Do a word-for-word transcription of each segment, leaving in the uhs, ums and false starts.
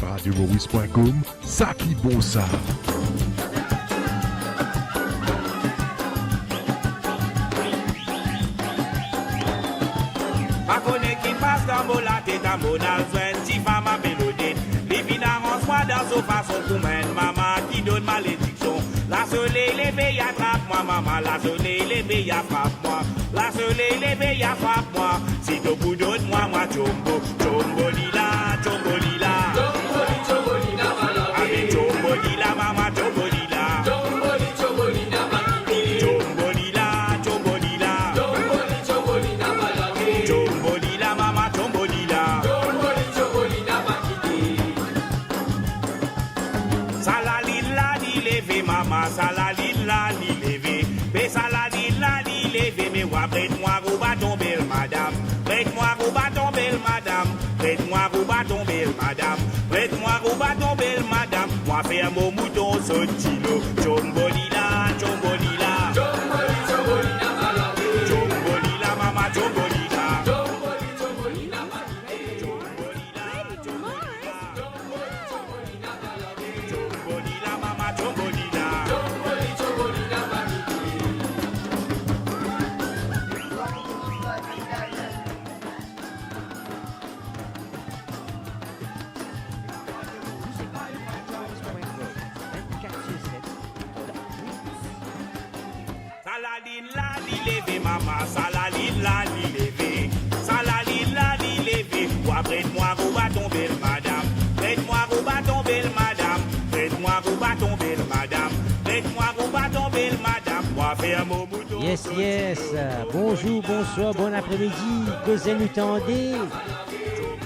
Radio Maurice point com, sa ki bon sa. Pa kone ki pas dan mo latet, a monn al zwenn tifam apel Odette. Li finn aranz mwa dan so fason kouma enn mama ki donn malediksion. Lasoley leve, li atrap mwa, mama, lasoley leve, li frap mwa. Lasoley leve, li frap mwa. Si to pou donn mwa, mwa tchombo, tchombo lila, tchombo lila. Tchombo li, tchombo lila, pa lage. Ave tchombo lila, mama, tchombo lila. Tchombo li, tchombo lila, pa kite. Tchombo lila, tchombo lila. Tchombo li, tchombo lila, pa lage. Tchombo lila, mama, tchombo lila. Tchombo li, tchombo lila, pa kite. Sa lalinn la, li leve, mama, sa lalinn la, li leve. Me sa lalinn la, li leve, me wa pret mwa gro baton bel madam. Pret mwa gro baton bel madam. Pret mwa gro baton bel madam. Pret mwa gro baton bel madam. Mwa fer mo mouton sot dilo. Tchombo lila, tchombo lila. Tchombo li, tchombo lila, pa lage. Tchombo lila, mama, tchombo lila. Tchombo li, tchombo lila, pa lage. Tchombo lila, tchombo lila. Tchombo li, tchombo lila, pa lage. Tchombo lila, mama, tchombo lila. Tchombo li, tchombo lila, pa kite. Sa lalinn la, li leve, mama, sa lalinn la, li leve. Sa lalinn la, li leve. Wa pret mwa gro baton bel madam. Pret mwa gro baton bel madam. Pret mwa gro baton bel madam. Pret mwa gro baton bel madam. Mwa fer mo mouton. Yes, yes. Bonzour, bonswar, bon apremidi. Koze nou tande.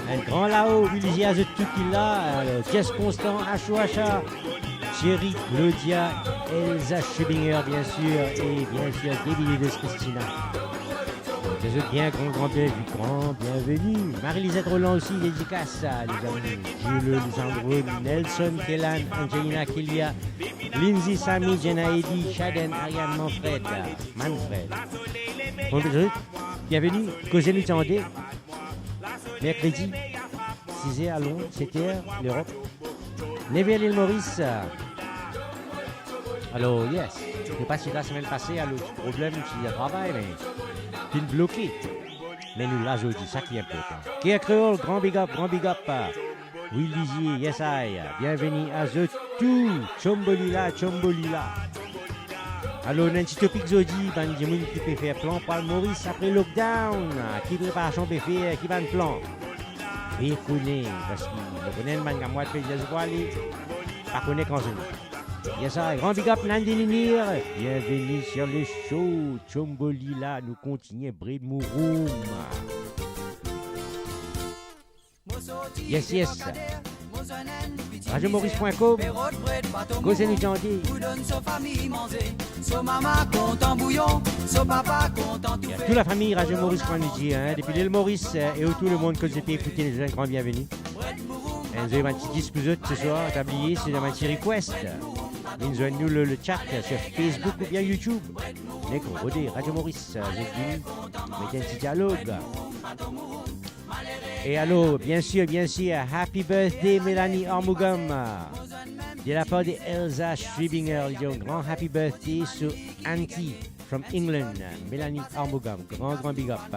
Enn gran lao, Willy Zia, zot tou ki la. Alor, Jess Constant, Asho Asha, Thierry, Claudia, Elsa Schubinger, bien sir, e bien sir, David Edes, Christina. Zot bien, gran, gran bien, gran bienveni. Marie-Lisette Roland osi, dedikas a lezami. Jules, Lisandro, Nelson, Kelan, Angelina, Kelia, Lindsay, Samy, Jenna, Eddie, Shaden, Ariane, Manfred, Manfred. Bon, zot, bienveni, Koze nou tande. Merkredi, siz er a Lond, set er Lerop, nef er Lil Moris. Alor, yes, nou pa ti la semenn pase, alor, ti problem, ti travay, me finn bloke. Me nou la zordi, sa ki inportan. Ker Kreol, gran big up, gran big up. Willy Zia, yes I, bienveni a zot tou, tchombo lila, tchombo lila. Alor, nou ena enn ti topik zordi, bann dimoun ki pe fer plan pou al Moris apre lockdown, ki preparasion pe fer, ki bann plan? Be kone, paski mo kone enn bann kamwad pe dir zot pou ale, pa kone kan zot. Yes I, gran big up Nandini Mir, bienveni sur le show, tchombo lila, nou kontigne Bred Mouroum. Yes, yes. Radio Maurice point com. Koze nou tande. E a tou lafami Radio Maurice, kan nou dir, hein, depi Lil Moris, euh, e otour lemond, kot zot pe ekoute, nou dir enn gran bienveni. Enn zoli bann ti disk pou zot se swar, pa bliye, se bann ti request. Vinn zwenn nou le, le chat sur Facebook oubien YouTube. Nek rode Radio Maurice, euh, zot vini met enn ti dialog. E alor, bien sir, bien sir, happy birthday Melanie Armougom, de la part de Elsa Schwibinger, li dir enn gran happy birthday to Auntie from England, Melanie Armougom, gran, gran big up,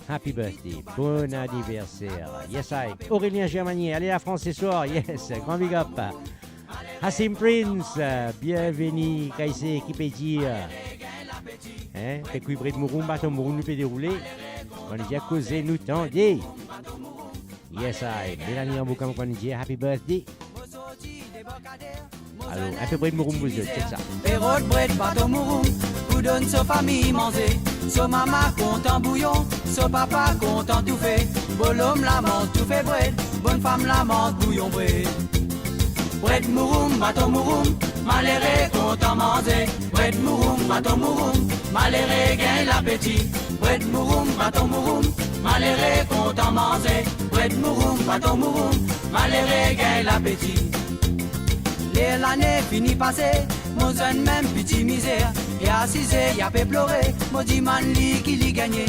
happy birthday, bon anniversaire. Yes I, Aurélien Germanier, ale Lafrans se swar, yes, gran big up. Hasim Prince, euh, bienveni, kayse ki pe dir, hein, pe kwi Bred Mouroum, baton mouroum nou pe deroule. Kan nou dir koze nou tande. Yes I, Melanie Armougom, kan nou dir happy birthday. Alor, enn pe Bred Mouroum pou zot, chek sa. Pe rod bred, baton mouroum, pou donn so fami manze. So mama kontan bouyon, so papa kontan toufe. Bolom la manz toufe bred, bonnfam la manz bouyon bred. Bred mouroum, baton mouroum, malere kontan manze. Bred mouroum, baton mouroum, malere gagn lapeti. Bred mouroum, baton mouroum, malere kontan manze. Bred mouroum, baton mouroum, malere gagn lapeti. Ler lane fini pase, mo zwenn mem piti mizer. Li asize, li pe plore, mo dimann li ki li gagne.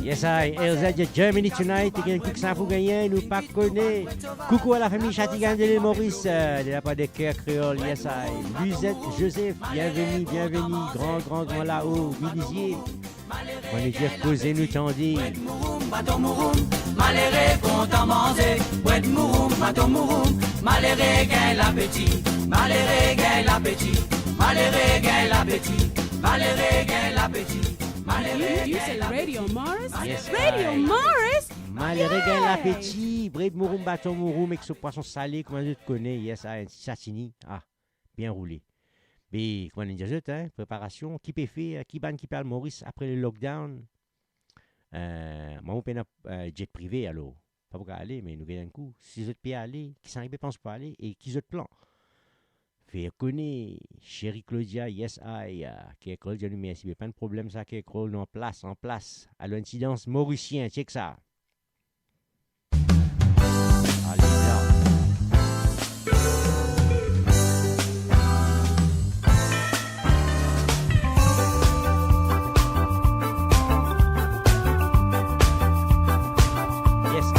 Yes, I, L Z de Germany tonight, e gagn kout sa pou gagne, nou pa kone. Koukou a lafami Chatigan de Lil Moris, euh, de lapar de Ker Kreol, yes, I. Lizette Joseph, bienveni, bienveni, gran, gran, gran lao, Vinizie. Mo nou dir koze nou tande. Malere kontan manze, bwet mouroum, baton mouroum, malere gagn lapeti, malere gagn lapeti, malere gagn lapeti, malere gagn lapeti, malere gagn lapeti. Radio Morris. Yes, Radio I. Morris. Malere gagn lapeti, bwet mouroum, baton mouroum, ek so pwason sale, kouma zot kone, yes, I, enn ti satini. Ah, bien roule. Me, kouma nou dir zot, hein, preparasion, ki pe fer, ki bann ki pe al Moris apre le lockdown? Euh, mwa, mo pena, euh, jet prive, alor, pa pou kav ale, me nou gagn enn kou. Si zot pe ale, kisannla ki pe pans pou ale e ki zot plan? Fer kone, Sherry Claudia, yes, I, euh, Ker Kreol, dir nou mersi, me pa enn problem sa, Ker Kreol, nou anplas, anplas. Alor, enn ti dans morisien, check sa. Ale la. Yes, I.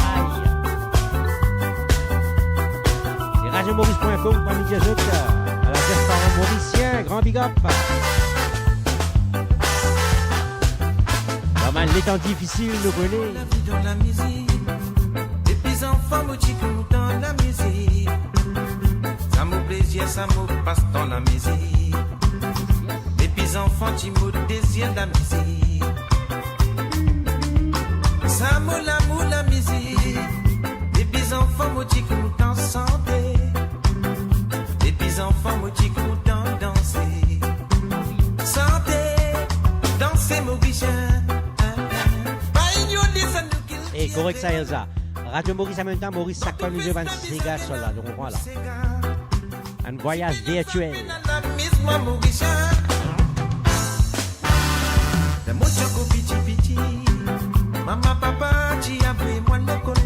E radio moris point com, parmi les autres, à la diaspora morisien, gran big up. Normal, letan difisil, nou kone. Lavi dan lamizik. Depi zanfan mo ti kontan lamizik. Sa mo plezir, sa mo pastan lamizik. Depi zanfan ti mo dezir lamizik. Sa mo lamour lamizik. Depi zanfan mo ti kontan sante. Depi zanfan mo ti kontan danse. Sante, danse morisien. Pa ignore sa nou kiltir. Eh, korek sa, Elza. Radio Moris, an mem tan, Moris, sak fwa nou zwe bann sega, sa la, donk, vwala. Enn vwayaz virtiel. Mo ti ankor piti, piti, mama, papa ti avoy mwa lekol.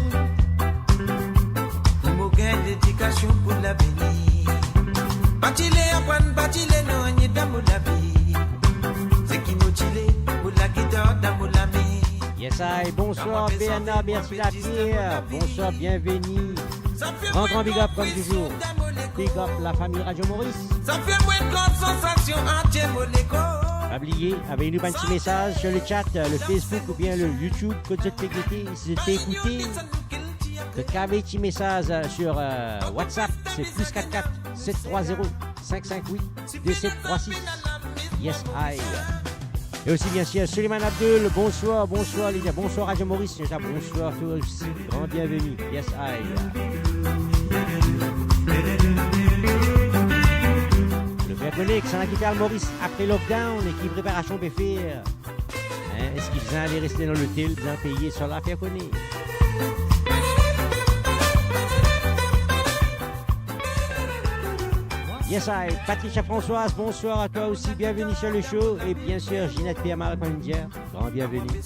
Pou mo gagn ledikasion pou lavenir. Pa ti le aprann, pa ti le nanye dan mo lavi. Seki mo ti le, mo lagitar dan mo lame. Yes, I. Bonsoir, Bernard, merci Lapierre. Bonsoir, bienvenue. Gran, gran big up, comme toujours. Big up, la famille Radio Moris. Sa fer mwa enn gran sansasion, antie mo lekor. Pa bliye, avoy nou bann ti mesaz sur le chat, euh, le Facebook oubien le YouTube, kot zot pe gete, si zot pe ekoute. Zot kav avoy ti mesaz, euh, sur, euh, WhatsApp, c'est plus quatre quatre sept trois zéro cinq cinq huit deux sept trois six. Yes, I. E osi, bien sûr, Suleiman Abdul, bonsoir, bonsoir, Lydia, bonsoir, Radio Moris, bonsoir, toi aussi, gran bienvenue. Yes, I. Le fer kone, kisannla ki pe al Moris apre lockdown e ki preparasion pe fer? Hein, eski bizin ale reste dan lotel, bizin peye, sa la fer kone. Yes, I. Patricia Françoise, bonsoir à toi aussi. Bienvenue sur le show. Et bien sûr, Ginette Pierre-Marc Manager. Grand bienvenue.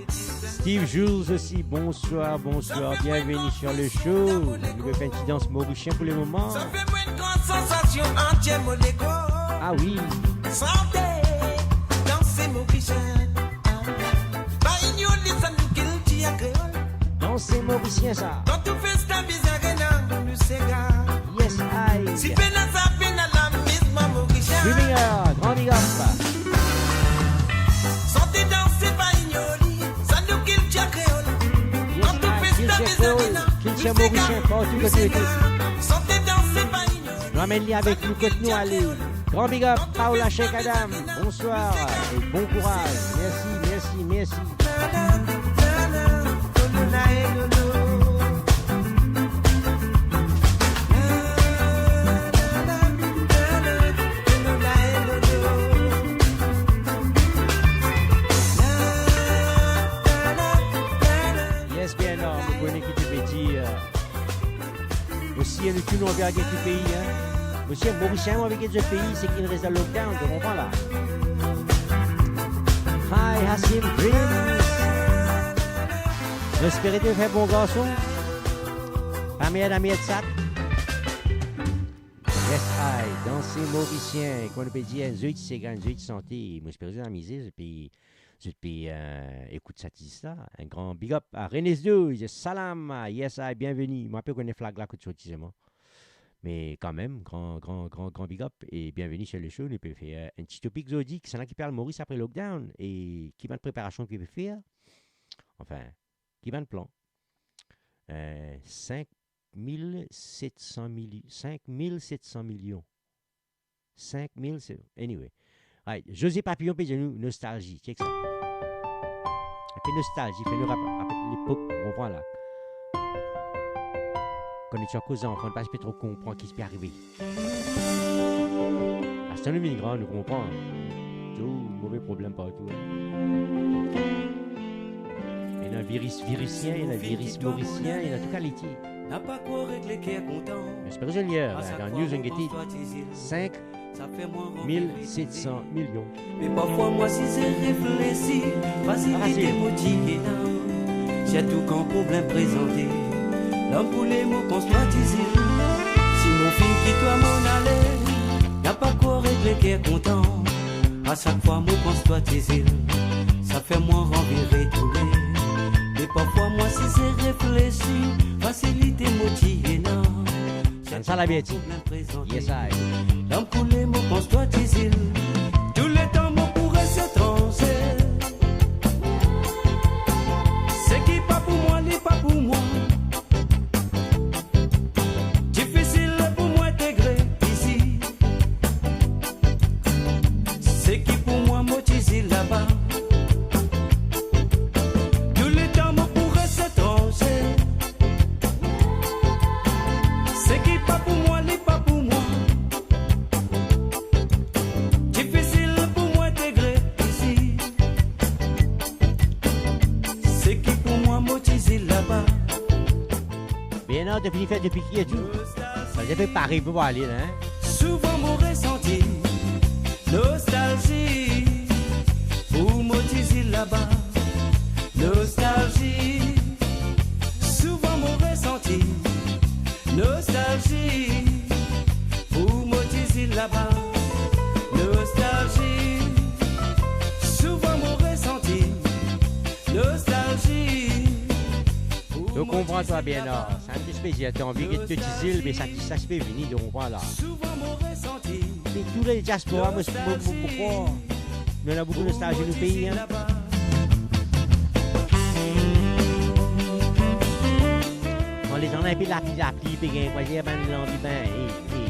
Steve Jules aussi, bonsoir, bonsoir. Bienvenue sur le show. Nou pe fer enn ti dans morisien pour le moment. Sa fer mwa enn gran sansasion, antie mo lekor. Ah oui. Sante, danse morisien. Pa ignore sa nou kiltir kreol. Dans morisien sa. Dan tou festa bizin ena nou sega. Yes, I. Si pena sa pena lamizman morisien. Premier, grand big up. Sante, danse, pa ignore sa nou kiltir kreol. Yes, I. Dan tou festa bizin ena nou sega. Kiltir morisien, partou kot nou ete. Sante, danse, pa ignore. Nou amenn li avek nou kot nou ale. Gran big up, Paola Cheikh Adam. Bonsoir et bon courage. Merci, merci, merci. Yes, bien, non, mo kone ki to pe dir, euh, Mosi, nou tou nou anvi al get pei, hein. Mosi, Morisien, nou anvi get zot pei, seki res dan lockdown, to konpran la? Hi, Hassim Prince. Mo espere to fer bon garson. Pa merd, amerd sat. Yes, I, danse morisien, kouma nou pe dir, enn zoli sega, enn zoli sante. Mo espere zot amize, epi zot pe, eh, ekout sa ti zis la. Enn gran big up a Renes Douze, salam, yes I, bienveni. Mo pa pe kone flag la kot sorti selman. Me kanmem, gran, gran, gran, gran big up e bienveni sur le show. Nou pe fer enn ti topik zordi, kisannla ki pe al Moris apre lockdown e ki bann preparasion ki pe fer? Anfin, ki bann plan? Eh, sink mil set san mili-, sink mil set san milion. Sink mil, se, anyway. Right. José Papillon pe dir nou nostalzi. Check sa. Enpe nostalzi, fer nou rap-, rapel lepok, ou konpran la. Kan nou ti ankor zanfan, nou pa ti pe tro konpran ki ti pe arive. Aster nou vinn gran, nou konpran. Tou move problem partou, hein. Ena viris virisien, ena viris morisien, ena tou kalite. Napa krwar ek leker kontan. Espérons Seigneur, dan news, on gete sink mil set san milion. Me parfwa mwa si zot reflesi, fasilite mo ti ena. Sirtou kan problem prezante, lam koule mo pans twa Tizil. Si mo finn kit twa monn ale, napa krwar ek leker kontan. A sak fwa mo pans twa Tizil, sa fer mwa anvi retourne. Me parfwa mwa si zot reflesi, fasilite mo ti ena. Tann sa la, Bertie. Yes I. Lam koule mo pans twa Tizil. Touletan mo pou res etranze. Seki pa pou mwa, li pa pou mwa. Difisil pou mwa integre isi. Seki pou mwa mo Tizil laba. Touletan mo pou res etranze. Seki pa pou mwa, li pa pou mwa. Difisil pou mwa integre isi. Seki pou mwa mo Tizil laba. Bernard, to fini fer depi ki e tou? Sa vedir to pare pou ale la, hein? Souvan mo resanti nostalzi pou mo Tizil laba. Nostalzi, souvan mo resanti nostalzi pou mo Tizil laba. Nostalzi, souvan mo resanti nostalzi. To konpran twa, Bernard? Sa enn ti spesial, to anvi get to Tizil, me sa ti, sa ti pe vini, to konpran la. E tou le diaspora, mo, mo, mo, mo krwar, nou ena boukou nostalzi nou pei, hein. Kan letan ena enpe lapli, lapli pe gagn, kwa dir, bann lanvi, ben, e, e,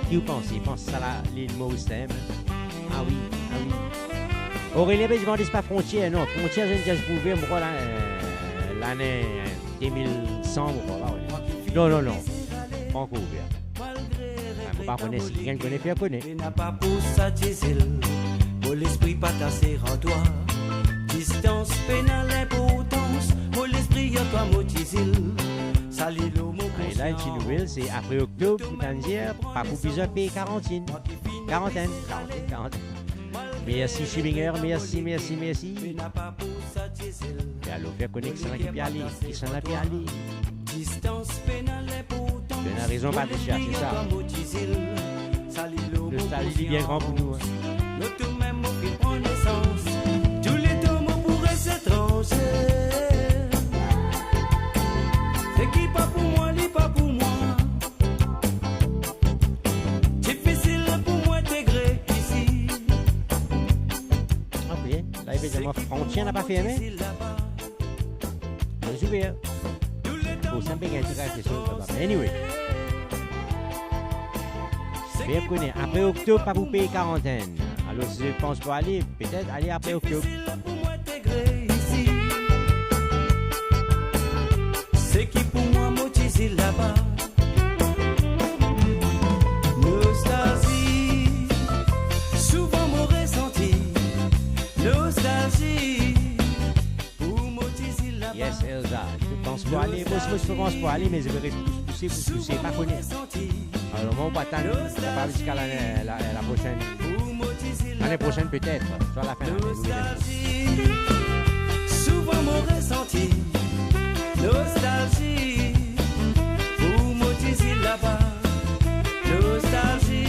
ki ou panse? Pans sa la, lil Moris la mem? Ah wi, ah wi. Aurélien pe dimann si pa frontier, non, frontier, zot inn dir pou ouver, mo krwar la, eh, lane de mil san, mo krwar, pa ouver. Non, non, non. Pa ankor ouver. Ah, mo pa kone si kikenn kone, fer kone. Pena pa pou sa Tizil, mo lespri pa ta ser an twa. Distans pena linportans, mo lespri an twa mo Tizil. Sali lor mo konsyan. Ah, e la, enn ti nouvel, se apre oktob, tann dir, pa pou bizin pey karantinn. Karantenn, karantenn, karantenn. Mersi Schillinger, mersi, mersi, mersi. Pe alor fer koneksion la ki pe ale, kisannla pe ale. Distans pena linportans. Pena rezon, Patricia, se sa. Nostalzi li bien gran pou nou, hein. Mo tou mem mo finn pran nesans. Touletan mo pou res etranze. Seki pa pou mwa, li pa pou mwa. Difisil pou mwa integre isi. Ok, la, evidaman, frontier la pa ferme. Mo zouver. Bon, sa pe gagn tou kalite soz laba. Anyway. Bien kone, apre oktob, pa pou pey karantenn. Alor, si zot pans pou ale, petet ale apre oktob. Difisil pou mwa integre isi. Seki pou mwa mo Tizil laba. Nostalzi, souvan mo resanti nostalzi pou mo Tizil laba. Yes, Elsa, to pans pou ale, mo, mo, mo pans pou ale, me zot pe res pouse, pouse, pouse, pouse, pa kone. Alor, mwa, mo pa tann, mo pa ziska lane, la, la prosenn. Lane prosenn petet, swa lafin lane, nou verra. Nostalzi, souvan mo resanti nostalzi pou mo Tizil laba. Nostalzi.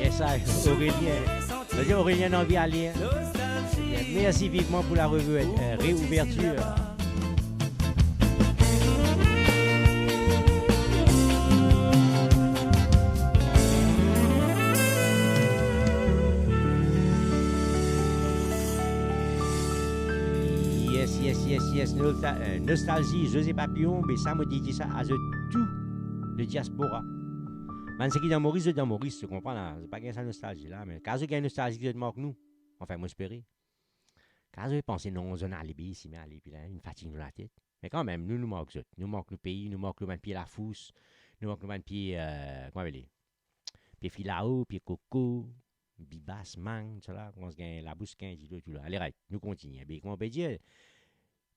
Yes I, Aurélien. Savedir Aurélien anvi ale, hein. Nostalzi. Merci vivement pour la revue, euh, réouverture. Yes, yes, yes, yes. Nostal-, euh, Nostalgie, José Papillon, me sa, mo dediye sa a zot tou, le diaspora. Bann seki dan Moris, zot dan Moris, zot konpran la, zot pa gagn sa nostalzi la, me kan zot gagn nostalzi, zot mank nou. Anfin, mo espere. Kan zot panse non, zot ale be isi, me ale, epi la, inn fatig nou latet. Me kanmem, nou, nou mank zot. Nou mank nou pei, nou mank nou bann pie lafous, nou mank nou bann pie, euh, kouma apele? Pie filao, pie koko, bibas, mang, tousala, koumans gagn labous, gagn dilo, tou la. Ale, right, nou kontigne. Be, kouma pe dir,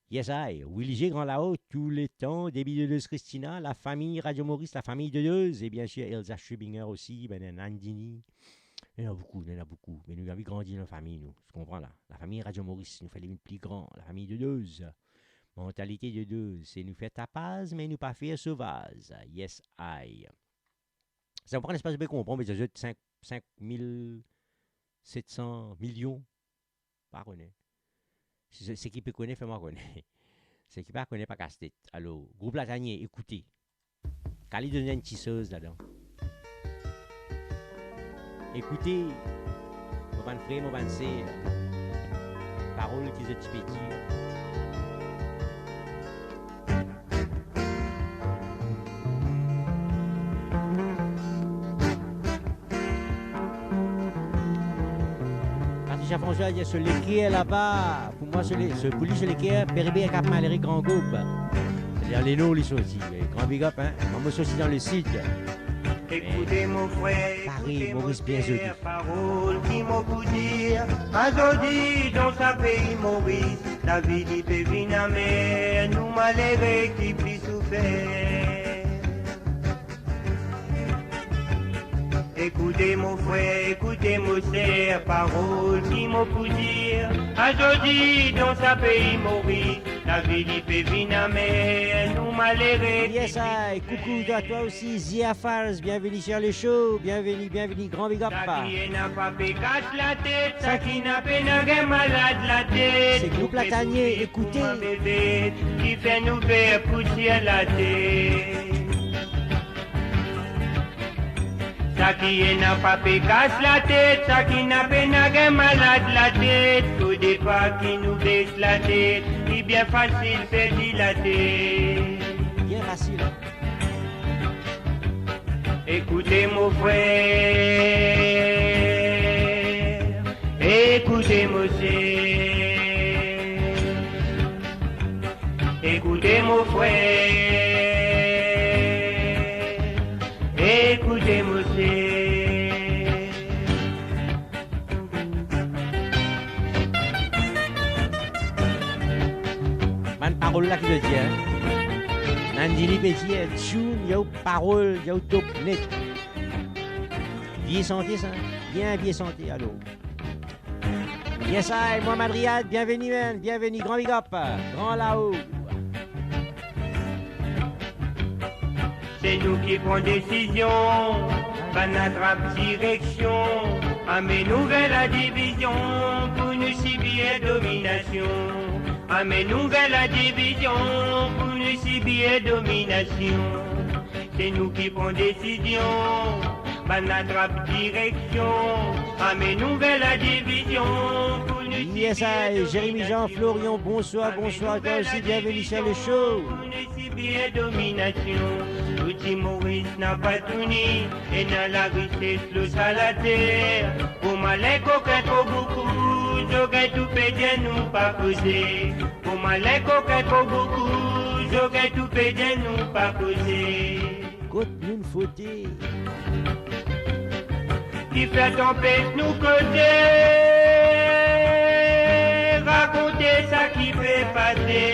yes I, Willy G Grand Lao, touletan, Debbie Dedeuse Christina, lafami Radio Moris, lafami Dedeuse, e bien sir Elsa Schribinger osi, be, Nandini. Ena boukou, ena boukou. Me nou anvi grandi dan lafami, nou. Ou konpran la? Lafami Radio Moris, nou fer li vinn pli gran, lafami Dedeuse. Mantalite Dedeuse, se nou fer tapaz, me nou pa fer sovaz. Yes I. Sa, ou pa konn, pa pe konpran, me zot sink, sink mil set san milion, pa kone. Se, se, seki pe kone, fer mwa kone. Seki pa kone, pa kas tet. Alor, group Latanie, ekoute. Kale donn enn ti soz ladan. Ekoute, mo bann frer, mo bann ser, parol ki zot ti pe dir. Patricia François dir, so leker laba, pou mwa, so le-, so, pou li, so leker, Bérébé, Cap Malheureux, Grand Gaube. Se dan Lenor li sorti, gran big up, hein. Mwa, mo sorti dan le sid. Ekoute mo frer, Pari, ekoute mo Moris, bien ser, zoli. Parol ki mo pou dir, azordi dan sa pei Moris, lavi li pe vinn amer, nou malere ki pli soufer. Ekoute mo frer, ekoute mo ser, parol ki mo pou dir, azordi dan sa pei Moris, lavi li pe vinn amer, nou malere. Yes I, coucou à toi aussi, Zia Fals, bienvenue sur le show, bienvenue, bienvenue, grand big up. Sa ki ena pa pe kas latet, sa ki ena pena gagn malad latet. Se group Latanie, ekoute. Ki fer nou fer pousier latet. Sa ki ena pa pe kas latet, sa ki ena pena gagn malad latet. Tou depa ki nou bes latet, li bien fasil perdi latet. Bien fasil. Ekoute mo frer, ekoute mo ser. Ekoute mo frer, ekoute mo ser. Bann parol la ki zot dir, hein. Nandini pe dir, tune, yo parol, yo top net. Vie sante sa, bien vie sante, alor. Yes I, Mohamed Riyad, bienvenue, man, bienvenue, grand big up, Grand Lao. Se nou ki pran desizion, bann atrap direksion, amenn nou ver ladivizion pou nou sibir dominasion. Amenn nou ver ladivizion pou nou sibir dominasion. Se nou ki pran desizion, bann atrap direksion, amenn nou ver ladivizion pou nou sibir dominasion. Yes I, Jérémy Jean Florian, bonsoir, bonsoir, toi aussi, bienvenue sur le show. Sibir dominasion, nou ti Moris napa touni, ena larises lor sa later. Pou malin kokin tro boukou, zot gagn tou pe dir nou pa koze. Pou malin kokin tro boukou, zot gagn tou pe dir nou pa koze. Kot nou fete? Kifer tanpes nou koze, rakonte sa ki pe pase.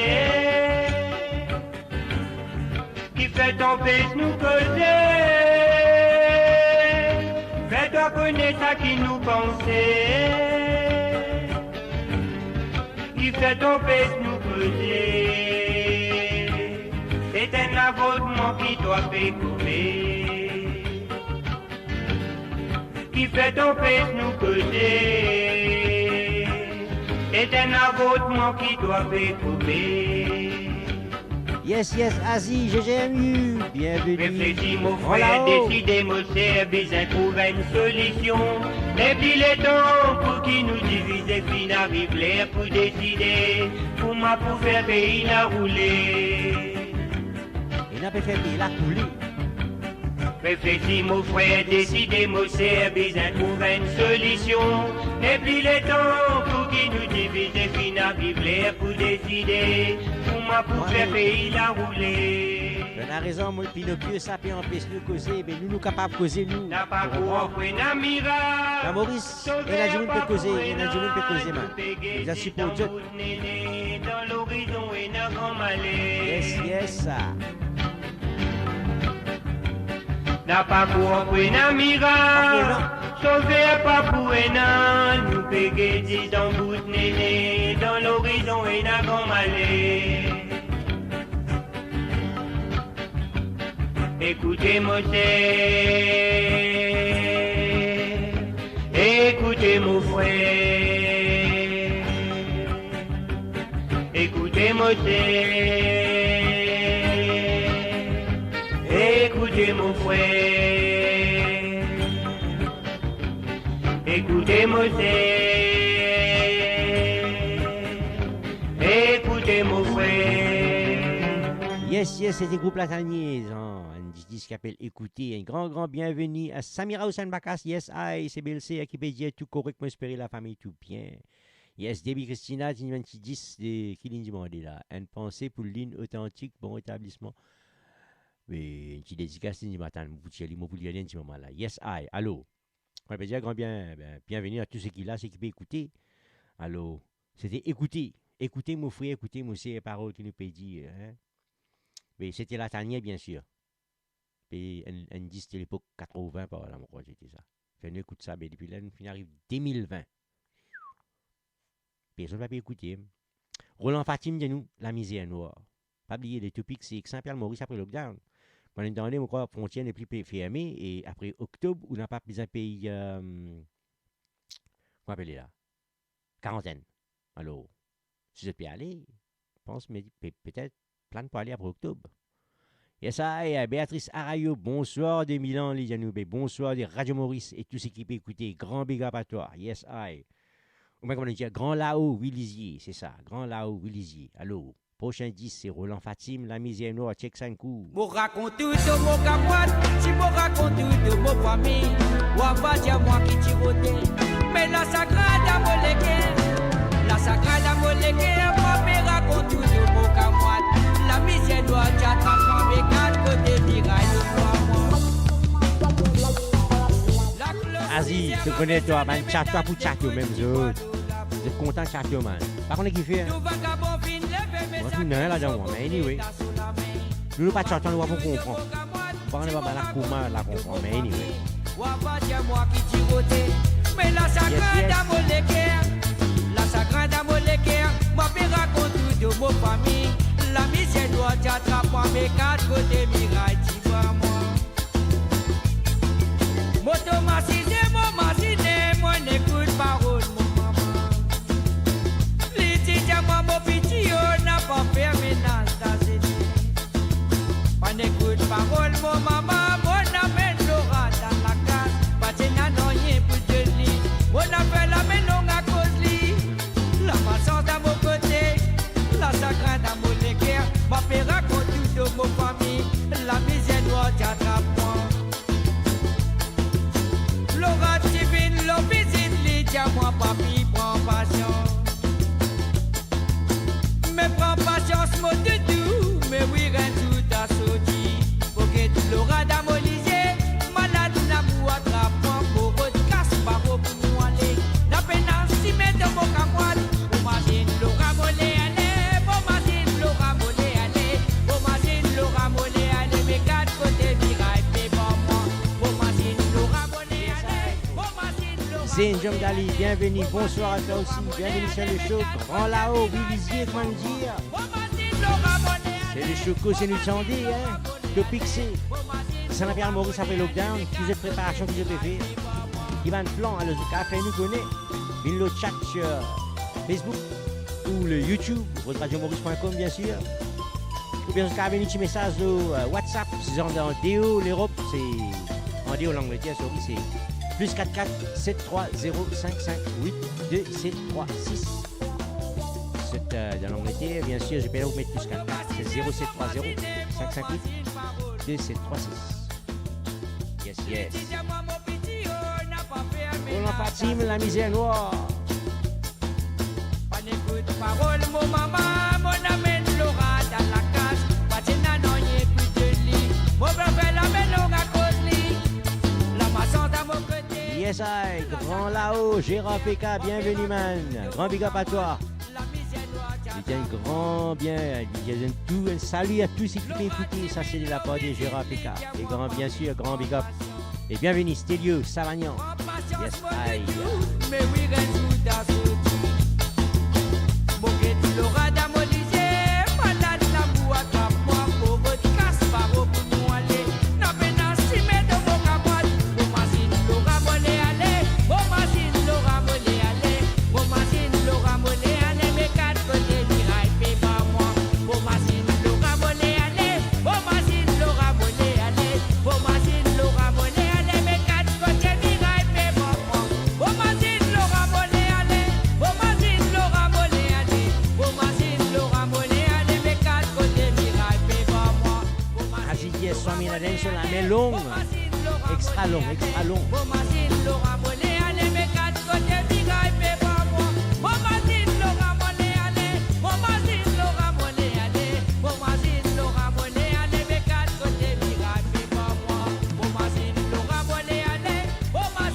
Kifer tanpes nou koze, fer twa kone sa ki nou panse. Kifer tanpes nou koze, se enn lavotman ki twa pe kome. Kifer tanpes nou koze, C'est un avortement qui doit être coupé. Yes, yes, Azi, G G M U, bienvenue. Reflexi, mo frer, deside, mo ser, bizin trouv enn solision. Nepli letan pou ki nou divize, finn ariv ler pou deside kouma pou fer pei la roule. E nou pe fer pei la koule. Reflexi, mo frer, deside, mo ser, bizin trouv enn solision. Nepli letan pou ki nou divize, finn ariv ler pou deside kouma pou fer pei la roule. Ou ena rezon, mo Pinokio, sa pe anpes nou koze, me nou, nou kapav koze, nou. Napa kourant pou ena mirak. La Moris, ena dimoun pe koze, ena dimoun pe koze, man. Bizin siport zot. Nene, dan lorizon ena gran maler. Yes, yes, sa. Napa kourant pou ena mirak. Sofer pa pou ena, nou pe gete dan bout nene, dan lorizon ena gran maler. Ekoute mo ser, ekoute mo frer, ekoute mo ser, ekoute mo frer, ekoute mo ser, ekoute mo frer. Yes, yes, se ti group Latanie, an, enn dis ki apel Ekoute. Enn gran, gran bienveni a Samira Hussein Bakas. Yes, I, se belser ki pe dir tou korek, mo espere lafami tou bien. Yes, Debbie Christina, ti enn ti dis de, ki li'nn dimande la? Enn panse pou Lynn Authentique, bon retablisman. E enn ti dedikas, li'nn dimann pou tir li, mo pou lir li enn ti moman la. Yes, I. Alo. Mo pe dir gran bien, bien, bienveni a tou seki la, seki pe ekoute. Alo, se ti Ekoute, ekoute mo frer, ekoute mo ser, parol ki nou pe dir, en. Me se ti Latanie, biensir. Pe enn, enn dis de lepok katrovin par la, mo krwar se ti sa. Fer nou ekout sa, me depi la, nou finn ariv de mil vin. Personn pa pe ekoute. Roland Fatim dir nou, Lamizer nwar. Pa bliye, le topik se Exin pe al Moris apre lockdown. Kan nou tande, mo krwar frontier nepli pe ferme, e apre oktob, ou napa bizin pey, ehm, kouma apel li la? Karantenn. Alor, si zot pe ale, pans, me pe-, petet, plann pou ale apre oktob. Yes, I, Béatrice Arayo, bonswar de Milan, li dir nou, be bonswar de Radio Moris e tou seki pe ekoute, gran big up a twa. Yes, I. Oubien kouma nou dir, gran lao, wi lizie, se sa, gran lao, wi lizie. Alor, prosin dis, se Roland Fatim, Lamizer nwar, check sa enn kou. Mo rakont tou to mo kamwad, si mo rakont tou to mo fami, wa pa dir mwa ki ti rote. Me lasagrin dan mo leker, lasagrin dan mo leker, mo pe rakont tou to mo kamwad. Lamizer nwar ti atrap mwa, me kat kote miray lo twa mwa. Azi, to kone twa, bann chat, twa pou chat yo mem zot. Zot kontan chat yo, man. Pa kone kifer. Mwa tou nanye ladan mwa, me anyway. Nou, nou pa ti antann, nou pa pou konpran. Nou pa kone bann la kouma la konpran, me anyway. Wa pa dir mwa ki ti rote, me lasagrin dan mo leker, lasagrin dan mo leker, mo pe rakont tou to mo fami. Lamizer nwar ti atrap mwa, me kat kote miray ti pran mwa. Mo tom asize, mo mazine, mo'nn ekout parol mo mama. Li ti dir mwa, mo piti, oh, napa fer menaz dan zene. Mo'nn ekout parol mo mama, mo'nn amenn Laura dan lakas, pa ti ena nanye pou donn li. Mo'nn apel amenn long akoz li. Lamalsans dan mo kote, lasagrin dan mo leker, mo pe rakont tou to mo fami, lamizer nwar ti atrap mwa. Laura ti vinn lor vizit, li dir mwa, papi, pran pasians. Me pran pasians, mo doudou, me wi, enn zour ta sorti. Mo get Laura dan mo lizie, malad lamour atrap mwa, mo rod kas baro pou mo ale. Napa ena simen dan mo kamwad, mo mazinn Laura mo le ale, mo mazinn Laura mo le ale, mo mazinn Laura mo le ale, me kat kote miray pe pran mwa, mo mazinn Laura mo le ale, mo mazinn Laura mo le ale. Zen John Dali, bienveni, bonswar a twa osi, bienveni sur le show, gran lao, wi lizie, kouma nou dir. Se le show Koze Nou Tande, en. Topik se, sa nou pe al Moris apre lockdown, ki zot preparasion ki zot pe fer, ki bann plan, alor zot kapav fer nou kone, vinn lor chat, euh, Facebook ou le YouTube, votre radio maurice point com, bien sûr. Oubien zot kapav avoy ti mesaz lor, euh, WhatsApp, si zot an deor Lerop, se an deor Langleter, sorry, se plus quatre quatre sept trois zéro cinq cinq huit deux sept trois six. Si zot, euh, dan Langleter, bien sûr, zot pena pou met plus quatre quatre, se zéro sept trois zéro cinq cinq huit deux sept trois six. Yes, yes. Roland Fatim, La Misère Noire. Bann ekout parol mo mama, mo amenn Laura dan lakaz. Pa dir nanye pli de li, mo pe fer lame long akoz li. Lama sanz dan mo kote. Yes, I, Gran Lao, Gérard P K, bienvenue, man. Gran big up à toi. Li dir enn gran bien, li dir enn tou, enn sali a tou seki pe ekoute, sa se de la par de Gérard P K. E gran, bien sûr, gran big up. E bienveni, Stelio, Savagnan. Yes, I. Aziz, yes, Swami Laden, so lame long. Extra long, extra long.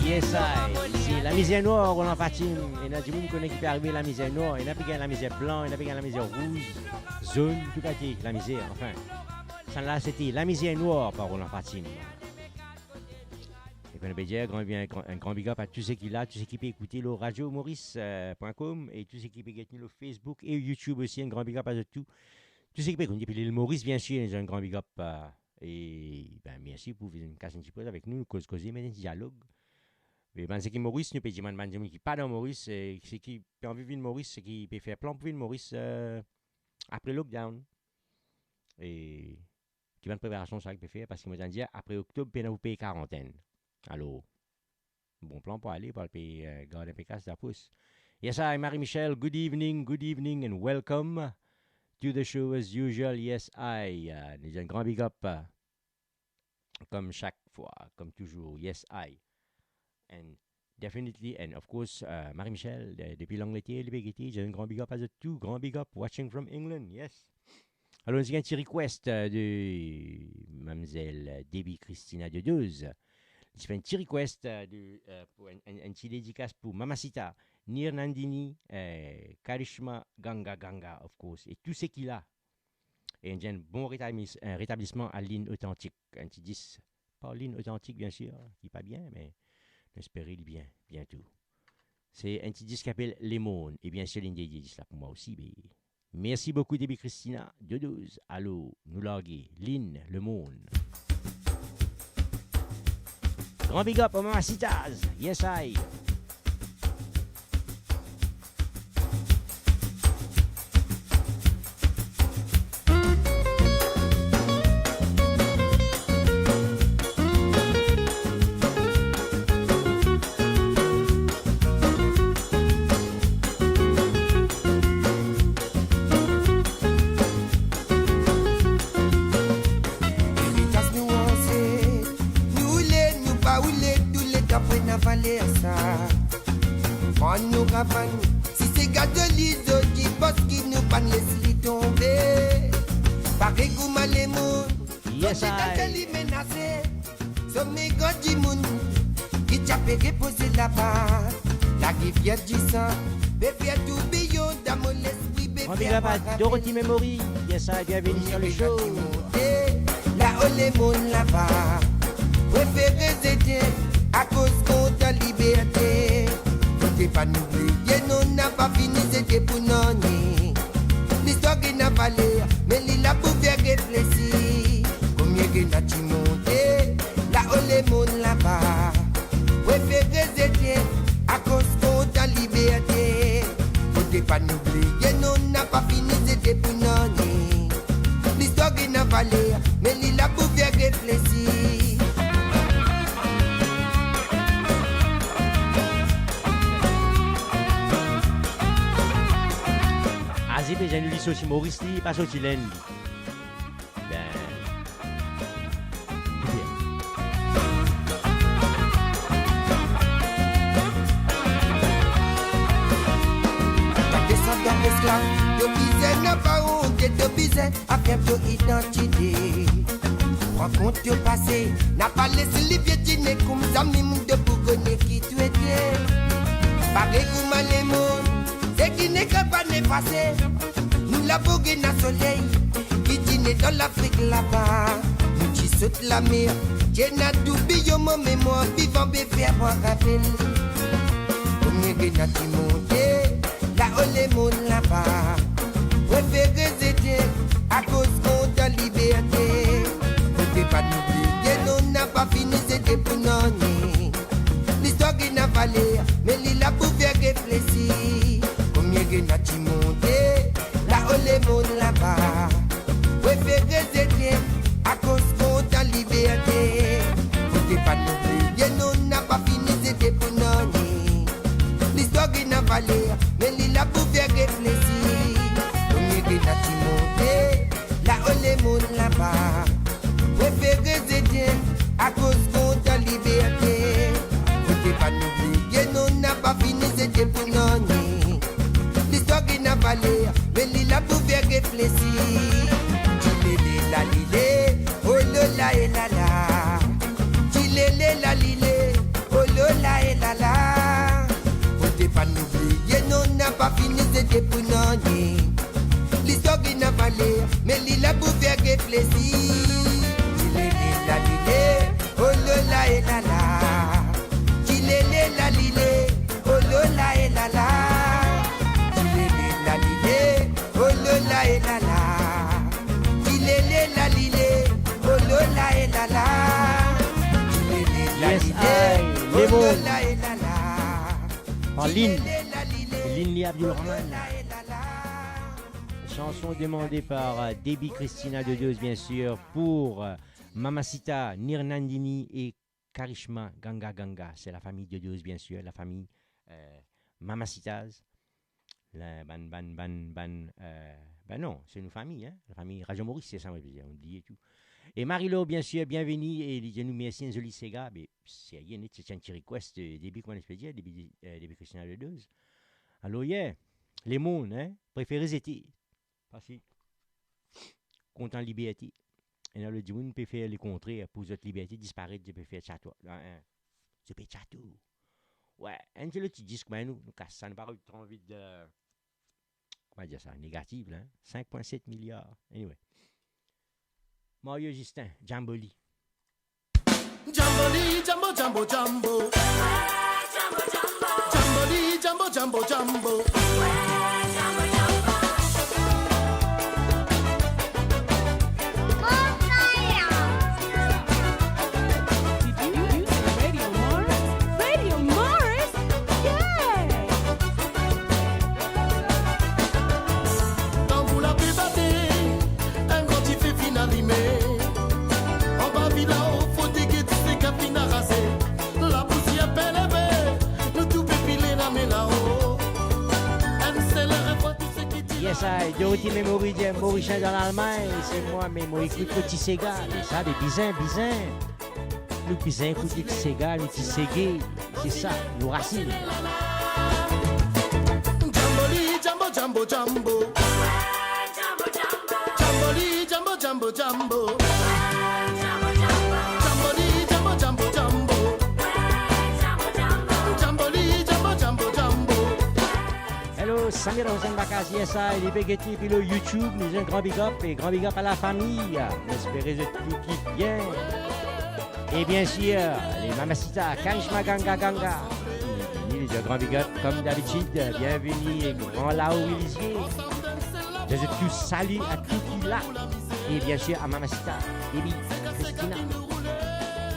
Yes, I. Se La Misère Noire, Roland Fatim. Ena dimoun kone ki pe arive La Misère Noire, ena pe gagn La Misère Blan, ena pe gagn La Misère Rouge, Zone, tou kalite La Misère, enfin. Sannla, sete La Misère Noire par Roland Fatim. E koumadir, gran, bien, gran, enn gran big up a tou seki la, tou seki pe ekoute lor radio maurice point com e tou seki pe get nou lor Facebook e YouTube osi, enn gran big up a zot tou. Tou seki pe ekout depi Lil Moris, bien sûr, enn gran big up, euh, e, ben, mersi pou vinn kas enn ti poz avek nou, koz koze, met enn ti dialog. Me bann seki Moris, nou pe dimann bann dimoun ki pa dan Moris, e seki pe anvi vinn Moris, seki pe fer plan pou vinn Moris, euh, apre lockdown. E ki bann preparasion sa ki pe fer, parski mo tann dir apre oktob pena pou pey karantenn. Alor, bon plan pou ale, pou al pey, euh, gard inpe kas, lapous. Yes, I, Marie Michel, good evening, good evening and welcome to the show as usual. Yes, I, euh, nou dir enn gran big up, euh, kom sak fwa, kom touzour. Yes, I. And definitely, and of course, euh, Marie Michel, de-, depi Langleter, li pe gete, dir enn gran big up a zot tou, gran big up, watching from England, yes. Alor, nou ti gagn ti request, euh, de mamzel Debbie Christina Dodoz. Li ti fer enn ti request, euh, de, euh, pou enn, enn, enn ti dedikas pou Mamacita, Nir Nandini, euh, Karishma, Ganga Ganga, of course, e tou seki la. E enn bon retablis-, euh, retablisman a Lynn Authentique, enn ti dis par Lynn Authentique, bien sûr, ki pa bien, me nou espere li bien, biento. Se enn ti dis ki apel Lemond, e bien sûr, linn de dis la pou mwa osi, be. Mersi boukou, Debbie Christina Dodoz. Alor, nou large Lynn, Lemond. Gran big up a Mamacita, yes I. Eritaz nou anset, nou oule, nou pa oule, tou letan pou ena valer sa. Vann nou ravann, si se gazoli zot ki pos ki nou pa'nn les li tonbe. Parey kouma lemond, yes, zot ti I. Tante li menase. Some gran dimoun ki ti ape repoze laba. Larivier disan pe fer tourbiyon dan mo lespri, be. Gran big up a Dorothy Memory. Yes I, bienvenue sur le show. Lao lemond laba, prefere zete akoz kontan liberte. Zete pa nou bliye non, napa fini zete pou nanye. Listwar ena valer, me li la pou fer reflesi. Komie ena ti monte, lao lemond laba, prefere zete akoz kontan liberte. Zete Pa nou bliye non, napa fini zete pou nanye. Listwar ena valer, me li la pou fer reflesi. Aze pe zwenn li sorti Moris, li pa sorti Lenn. Ben, bien. Desandan leslav, to bizin napa ont, to bizin afirm to idantite. Pran kont to pase, napa les li pietine kouma zame, monn to pou kone ki to ete. Parey kouma lemond, seki ne kapav efase. Nou lapo ena soley ki tine dan Lafrik laba. Nou ti sot lamer, ti ena toubiyon mo memwar vivan pe fer mwa rapel. Komie ena ti monte lao lemonn laba. Prefere zete akoz kontan liberte. Kote pa nou bliye non, napa fini zete pou nanye. Listwar ena valer, me li la pou fer reflesi. Komie ena ti monte lao lemonn laba. Prefere zete akoz kontan liberte. Kote pa nou bliye non, napa fini zete pou nanye. Listwar ena valer, me li la pou fer reflesi. Komie ena ti monte lao lemonn laba. Prefere zete akoz kontan liberte. Kote pa nou bliye non, napa fini zete pou nanye. Listwar ena valer, me li la pou fer reflesi. Tilele lalile, oh lola e lala. Tilele lalile, oh lola e lala. Kote pa nou bliye non, napa fini zete pou nanye. Listwar ena valer, me li la pou fer reflesi. Tilele lalile, oh lola e lala. Tilele lalile, oh lola e lala. Tilele lalile, oh lola e lala. Tilele lalile, oh lola e lala. Tilele lalile, oh lola e lala. Yes, I, Lemo. Par Lynn. Tilele lalile, Lynn Li Abdulrahman. Oh lola e lala. Chanson demandée par, euh, Debbie Christina de Deus, bien sûr, pour, euh, Mamacita, Nirnandini et Karishma Ganga Ganga. C'est la famille de Deus, bien sûr, la famille, euh, Mamacitas. La, bann, bann, bann, bann, euh, ben non, c'est une famille, hein, la famille Radio Maurice, c'est ça, moi, je veux dire, on oublie tout. Et Marie-Laure, bien sûr, bienvenue, e li dir nou mersi, enn zoli sega, be, serye, net, se ti enn ti request, euh, Debbie, kouma li pe dir, Debbie, euh, Debbie Christina de Deus. Alor, yeah, lemonn, hein, prefere zete. Parski kontan liberte. Ena lot dimoun pe fer lekontrer pou zot liberte disparet, zot pe fer sa twa. Hein, hein. Zot pe tchatou. Wi, enn ti lot ti dis, kouma nou, nou kas sa, nou pa tro anvi de, kouma dir sa, negatif la, hein. Cinq point sept milliards. Anyway. Mario Justin, Jamboli. Jamboli, jambo, jambo, jambo. Jamboli, jambo, jambo, jambo. Did you use Radio Maurice? Radio Maurice? Yeah! Tanbou la pe bate, enn gran dife finn alime. Anba vilao, foto get sega finn arase. Lapousier pe leve, nou tou pe pile lame lao. Enn sel refren, tou seki ti... Yes, I, Dorothy Memory, Morisien dan Lalmagn, se mwa, me mo ekout mo ti sega, me sa, be bizin, bizin. Nou bizin ekout ti sega, nou ti sege, se sa, nou rasinn. Jamboli, jambo, jambo, jambo. Jamboli, jambo, jambo, jambo. Jamboli, jambo, jambo, jambo. Jamboli, jambo, jambo, jambo. Hello, Samir Hossein Bakaz, yes I, li pe gete depi lor YouTube, nou dir enn gran big up, e gran big up a lafami. Nou espere zot tou kif bien. E bien sir, le Mamacita, Karishma Ganga Ganga. Li, li dir enn gran big up, kom dabitid, bienveni, e gran Lao Wilizie. Zot tou, sali a tou ki la. E bien sir, a Mamacita, Debbie, Christina.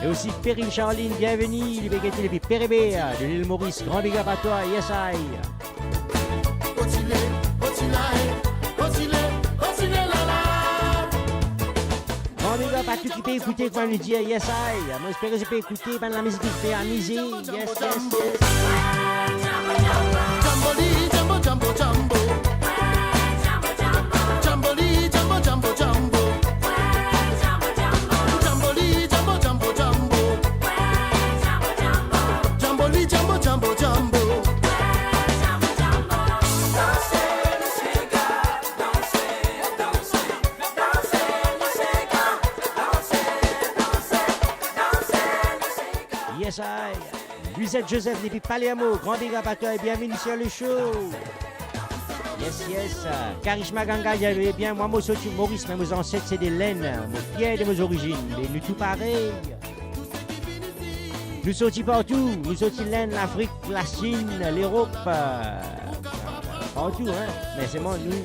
E osi Perrine Charline, bienveni, li pe gete depi Pere Bere, de Lil Moris, gran big up a twa, yes I. A tou ki pe ekoute, kouma nou dir, yes I. Mo espere zot pe ekoute bann lamizik ki pe amize. Yes, yes, yes. Jamboli, jambo, jambo, jambo. Jamboli, jambo, jambo, jambo. Jamboli, jambo, jambo, jambo. Jamboli, jambo, jambo, jambo. Yes I. Luisette Joseph depi Palermo, gran big up a twa e bienveni sur le show. Yes, yes. Karishma Ganga, bien, mwa mo sorti Moris, me mo zanset se de Lenn. Mo fier de mo zorizinn, me nou tou parey. Nou sorti partou, nou sorti Lenn, Lafrik, Lasinn, Lerop, euh, partou, hein. Me selman nou,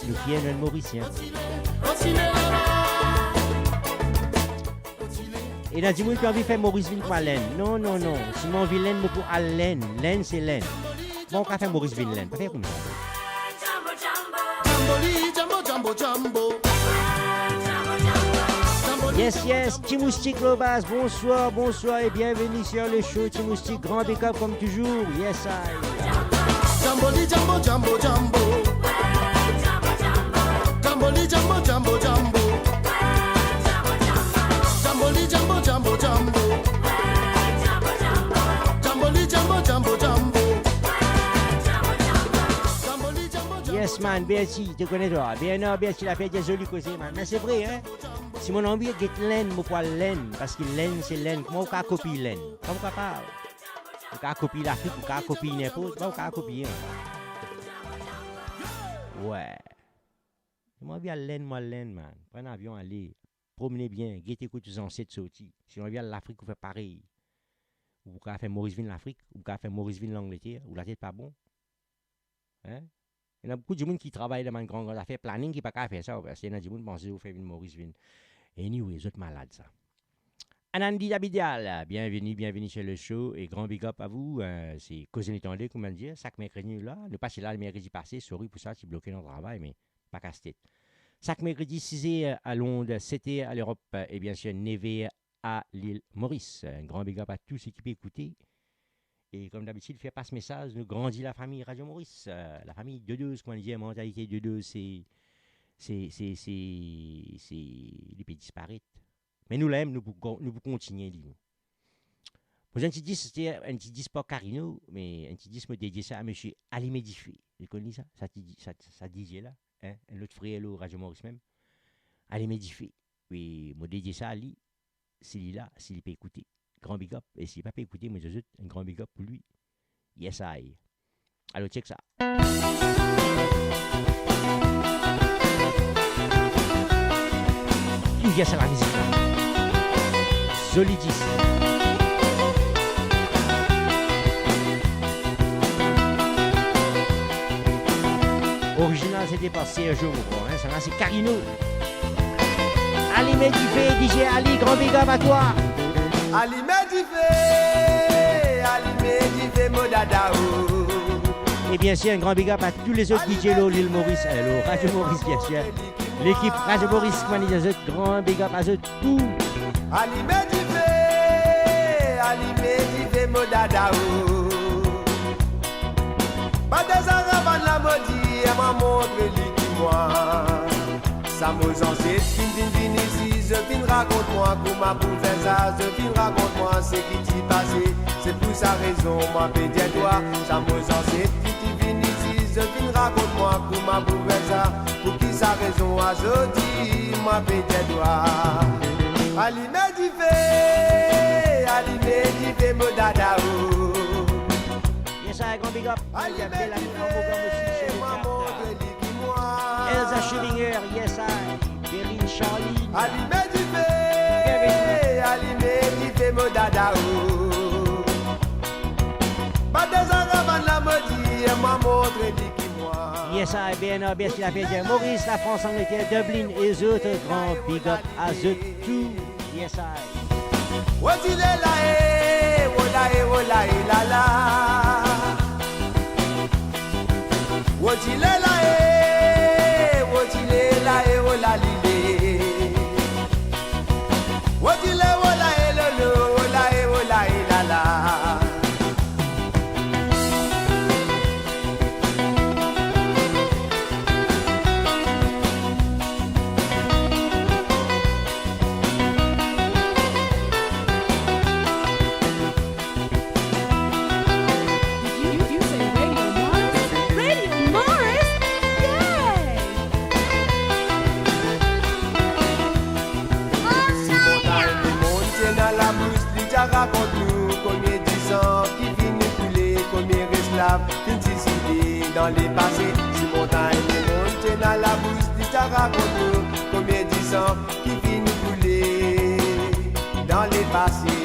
nou fier nou enn Morisien. Ena dimoun ki anvi fer Moris vinn kouma Lenn. Non, non, non. Si mo anvi Lenn, mo pou al Lenn. Lenn, se Lenn. Bon, ou kapav fer Moris vinn Lenn. Pa fer koumsa. Yes, yes, Ti Moustik Lobaz, bonsoir, bonsoir et bienvenue sur le show Ti Moustik, grand big up comme toujours, yes I. Jamboli, jambo, jambo, jambo. Jamboli, jambo, jambo, jambo. Jamboli, jambo, jambo, jambo. Jamboli, jambo, jambo, jambo. Jamboli, jambo, jambo. Yes, man, Berti, to kone twa. Bernard Berti, la fer de zoli koze, man. Me se vre, hein. Si mo anvi get Lenn, mo pou al Lenn, parski Lenn, se Lenn. Kouma ou kapav kopi Lenn? Kouma ou kapav? Ou kapav kopi Lafrik, ou kapav kopi ninport, kouma ou kapav kopi, hein. Wey. Si mo anvi al Lenn, mo al Lenn, man. Pran avion, ale. Promene bien, gete kot to zanset sorti. Si ou anvi al Lafrik, ou fer parey. Ou kapav fer Moris vinn Lafrik, ou kapav fer Moris vinn Langleter, ou latet pa bon. Hein? Ena boukou dimoun ki travay dan bann gran, gran zafer planning ki pa kapav fer sa, parski ena dimoun panse ou fer vinn Moris vinn. Anyway, zot malad sa. Anandi Davidial, bienveni, bienveni sur le show e gran big up a vou. Euh, se Koze nou tande, kouma dir, sak merkredi nou la. Nou pa ti la merkredi pase, sorry pou sa, ti bloke dan travay, me pa kas tet. Sak merkredi, siz er a Lond, set er a Lerop, e biensir nef er a Lil Moris. Enn gran big up a tou seki pe ekoute. E kom dabitid, fer pas mesaz, nou grandi lafami Radio Moris, euh, lafami de douz, kouma nou dir, mantalite de douz, se, se, se, se, se, li pe disparet. Me nou la mem, nou pou kon-, nou pou kontigne li, nou. Mo enn ti dis, se enn ti dis par Carino, me enn ti dis mo dedie sa a misie Alime Dife. Zot konn li sa? Sa ti di-, sa, sa DJ la, hein? Enn lot frer lor Radio Moris mem. Alime Dife. Wi, mo dedie sa a li, si li la, si li pe ekoute. Gran big up. E si li pa pe ekoute, mo dir zot, enn gran big up pou li. Yes I. Alor, check sa. Ki vinn sa lamizik la? Zoli dis. Orizinal, se te par Sergio, mo krwar, hein. Sa la, se Carino. Alime dife, DJ Ali, gran big up a twa. Alime dife, alime dife, mo dada, oh. E biensir, enn gran big up a tou lezot DJ lor Lil Moris, eh, lor Radio Moris, biensir. Lekip Radio Moris, kouma nou dir zot, gran big up a zot tou. Alime dife, alime dife, mo dada, oh. Bat zaravane la, mo dir, mo montre li ki mwa. Sa mo zanset finn vinn, vinn isi, zot finn rakont mwa kouma pou fer sa, zot finn rakont mwa seki ti pase. Se pou sa rezon mwa pe dir twa, sa mo zanset ki ti vinn isi, zot finn rakont mwa kouma pou fer sa. Pou ki sa rezon azordi mwa pe dir twa, alime dife, alime dife, mo dada, oh. Yes I, gran big up. Alime dife, mwa montre li ki mwa. Elsa Schillinger, yes I. Perrine Charline. Alime dife, alime dife, mo dada, oh. Bat zaravane la, mo dir, mwa montre li ki mwa. Yes I, Bernard Berti, la fer dir Moris, Lafrans, Angleter, Dublin e zot, gran big up a zot tou. Yes I. Wodi lela e, wola e, wola e, lala. Wodi lela e, wodi lela e, wola lile. Rakont nou konbien dizan ki fini koule, konbien reslav finn sizide dan lepase. Si montagn lemonn ti ena labous, li ti a rakont nou konbien dizan ki fini koule dan lepase.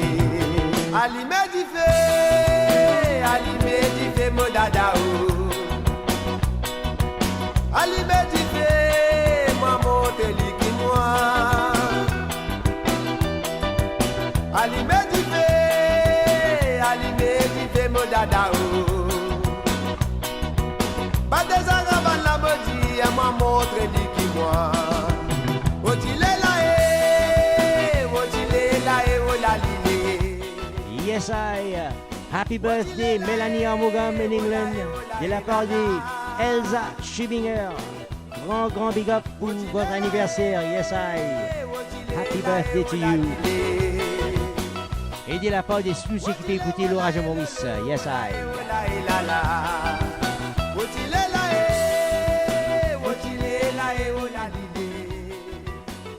Alime dife, alime dife, mo dada o. Alime dife, mwa montre li ki mwa. Alime dife, alime dife, mo dada o. Ba deza ravann la, mo dir, mwa montre li ki mwa. O ti lela e, o ti lela e, o la li le. Yes, I. Happy birthday, Melanie Armogam in England. De la part de Elsa Schibinger. Grand, grand big up pour votre anniversaire. Yes, I. Happy birthday to you. Et de la part de tous ceux qui écoutent le Radio Maurice. Yes, I.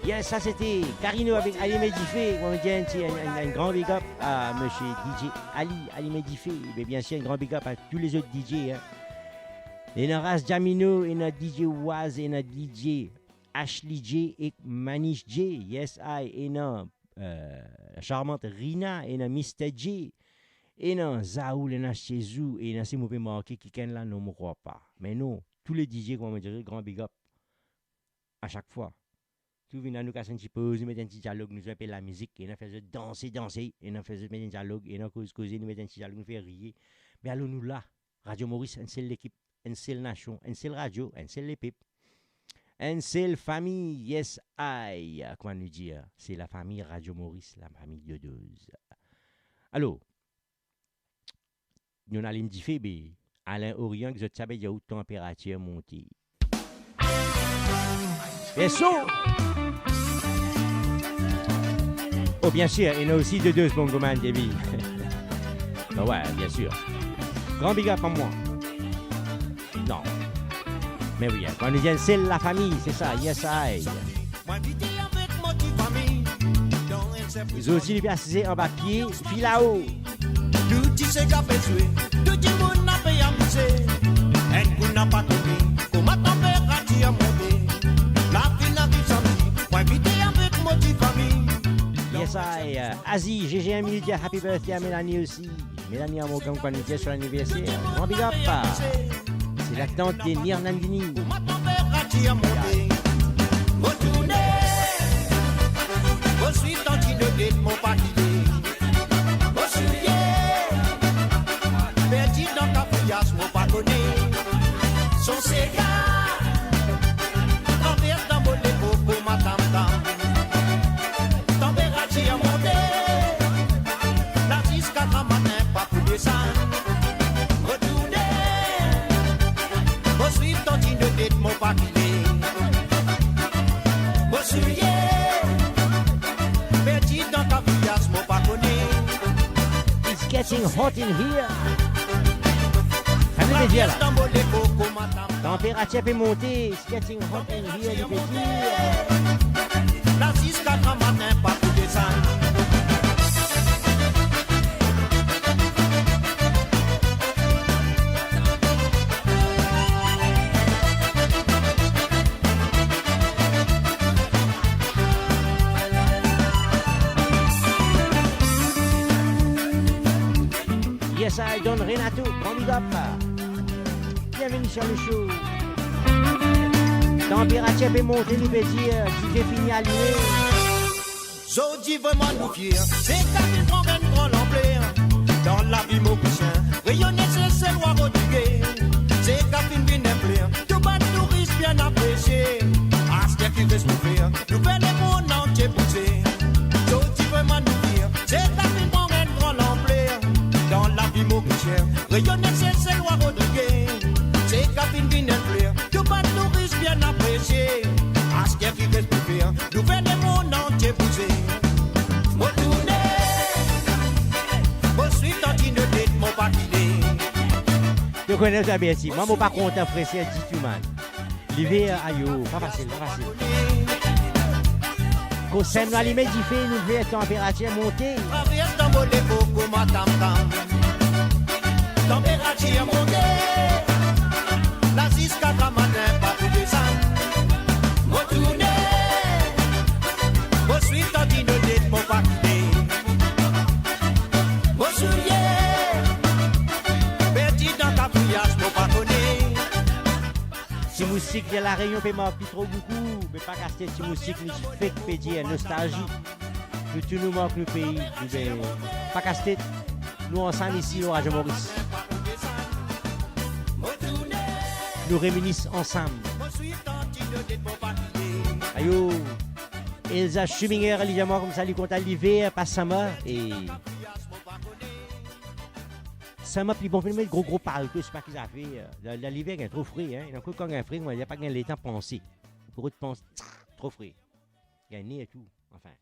Yes, ça c'était Carino avec Alime Dife. On dit un, un, un, un grand big up à monsieur D J Ali, Alime Dife. Mais bien sûr, un grand big up à tous les autres D J, hein. Ena Ras Jamino, ena D J Waz, ena D J Ashley J ek Manish J, yes I, ena, euh, la charmante Rina, ena Mister J, ena Zaoul, ena Chezou, ena si mo pe marke kikenn la, non, mo krwar pa. Me non, tou le D J, kouma mo dir, gran big up. A chak fwa. Tou vinn la, nou kas enn ti poz, nou met enn ti dialog, nou zwe enpe lamizik, ena fer zot danse, danse, ena fer zot met enn dialog, ena koz, koze, nou met enn ti dialog, nou fer riye. Me alor nou la, Radio Maurice, enn sel lekip, enn sel nasion, enn sel radio, enn sel lepep, enn sel fami, yes I, kouma nou dir, se lafami Radio Maurice, lafami Dodoz. Alor, nou alim dife, be Alain Orion, ki zot ti a pe dir ou tanperatir monte. Perso! Oh, bien sir, ena osi Dodoz Bongoman, Devi. Ah ouais, bien sir. Gran big up a mwa. Non. Me wi, kan nou dir enn sel lafami, se sa, yes I. Mwa invite avek mo ti fami. Zot ti li pe asize anba pie filao. Nou ti sega pe zwe, tou dimoun ape amize. Enn kou napa kone kouma tanperatir monte. Lavi, lavi samdi, mwa invite avek mo ti fami. Yes I, euh, Azi, G G M, li dir happy birthday a Melanie osi. Melanie Armogam, kouma nou dir, so laniverser. Gran big up. Se latant de Nir Nandini. Mo tourne, mo swiv tanti Odette, mo pa kite. Mo soulie, perdi dan kafriyaz, mo pa kone. Son sega, anver dan mo lepo, kouma tam-tam. Tanperatir monte, la ziska gramatin pa pou desann. Mo tourne, mo swiv tanti Odette, mo pa kile. Mo soulie, perdi dan kafriyaz, mo pa kone. It's getting hot in here. Sa vle dir la, tanperatir pe monte. It's getting hot in here, li pe dir. La ziska gramatin pa pou desann. Yes I, Don Renato, gran big up. Bienvenue sur le show. Tanperatir pe monte, li pe dir, dife fini alime. Zordi vremem nou fier, Sega finn pran enn gran lanpler. Dan lavi Morisien, reyone Seselwa, Rodrige. Sega finn vinn enn fler, tou bann touris bien apresie. Aster ki res pou fer, nou fer lemond antie bouze. Zordi vremem nou fier, Sega finn pran enn gran lanpler. Dan lavi Morisien, reyone Seselwa, Rodrige. Sega finn vinn enn fler, tou bann touris bien apresie. Aster ki res pou fer, nou fer lemond antie bouze. Mo tourne, mo swiv tanti Odette, mo pa kile. To kone sa, Berti. Mwa, mo pa kontan freser ditou, man. Liver, ayo, pa fasil, pa fasil. Kouma nou alime dife, nou fer tanperatir monte. Travers dan mo levo kouma tam-tam. Tanperatir monte, la ziska gramatin pa pou desann. Mo tourne, mo swiv dan dinodet, mo pa kite. Mo soulie, perdi dan kafriyaz, mo pa kone. Ti Moustik de La Réunion pe mark li tro boukou, me pa kastet Ti Moustik, li fek pe dir nostalzi. Nou tou nou mank nou pei, nou be-, pa kastet, nou ansam isi lor Radio Moris. Nou reminis ansam. Ayo, Elsa Schuminger, li dir mwa koumsa, li kontan liver, pa sama, e sama pli bon, finn met gro, gro palto, sipa ki zafer, dan, dan liver gagn tro fre, hein. Ena kout kan gagn fre, mwa, li pa gagn letan panse. Pou rod panse, tro fre. Gagn ner tou, anfin.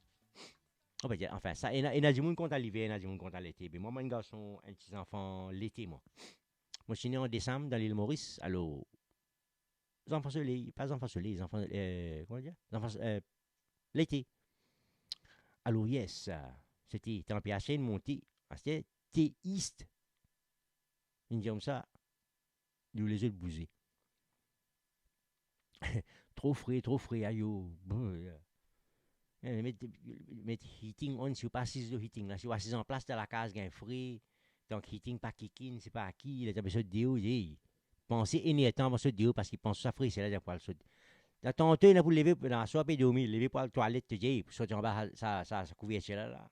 Anfin, anfin, sa, ena, ena dimoun kontan liver, ena dimoun kontan lete. Me mwa, mo enn garson, enn ti zanfan lete, mwa. Mo ti ne an desam dan Lil Moris, alor, zanfan soley, pa zanfan soley, zanfan, eh, kouma dir? Zanfan, eh, lete. Alor, yes, se ti, tanperatir monte, aster, te east. Inn dir koumsa, nou lezot bouze. Tro fre, tro fre, ayo. Bon, eh, met, met heating on, si ou pa asiz lor heating la, si ou asiz anplas dan lakaz, gagn fre, tank heating pa kick in, sipa ki, letan pe sot deor, ey, panse enn er tan avan sot deor, parski panse sa fre, se la pou al sot. Tanto ena pou leve, dan laswar pe dormi, leve pou al twalet, to dir, ey, pou sorti anba sa, sa, sa kouvertir la, la.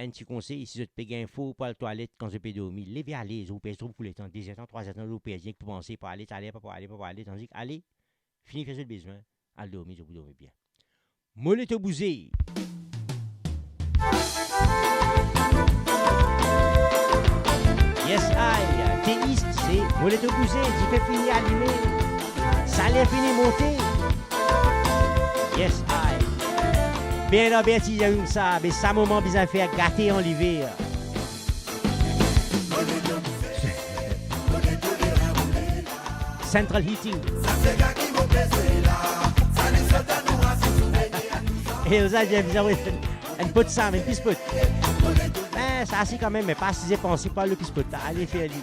Enn ti konsey, si zot pe gagn for pou al twalet kan zot pe dormi, leve ale, zot pou perdi tro boukou letan, de zer tan, trwa zer tan, zot pou perdi, nek pou panse, pou ale, taler, pa pou ale, pa pou ale, tandis ale, fini fer zot bezwin, al dormi, zot pou dormi bien. Mo letan bouze. Yes, I, te east, se mo letan bouze, dife fini alime, saler fini monte. Yes, I. Bernard Bertillon, sa, be sa moman bizin fer gate an liver. Central Heating. Elsa, bizin, bizin, wi. Enn pot sa, enn pis pot. Eh, sa asi kanmem, me pa asize panse pou al lor pis pot la. Ale, fer li.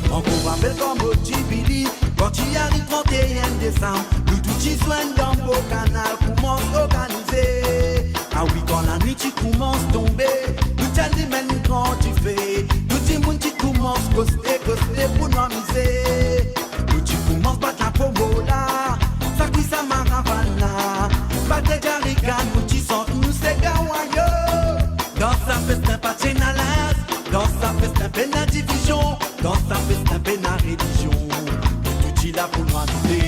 Ankor rapel kan mo ti vini, kan ti ariv trant-e-enn desam, nou tou ti zwenn dan Bo Kanal, koumans organize. Ah wi, kan lanwit ti koumans tonbe, nou ti al limenn gran dife, nou dimoun ti koumans koste, koste pou nou amize. Nou ti koumans bat lapomola, sakwi sa maravana, bat jarigan, nou ti sant nou sega wayo. Dan sa festin pa ti ena laz, dan sa festin pena divizion, dan sa festin pena relizion. Nou tou ti la pou nou amize.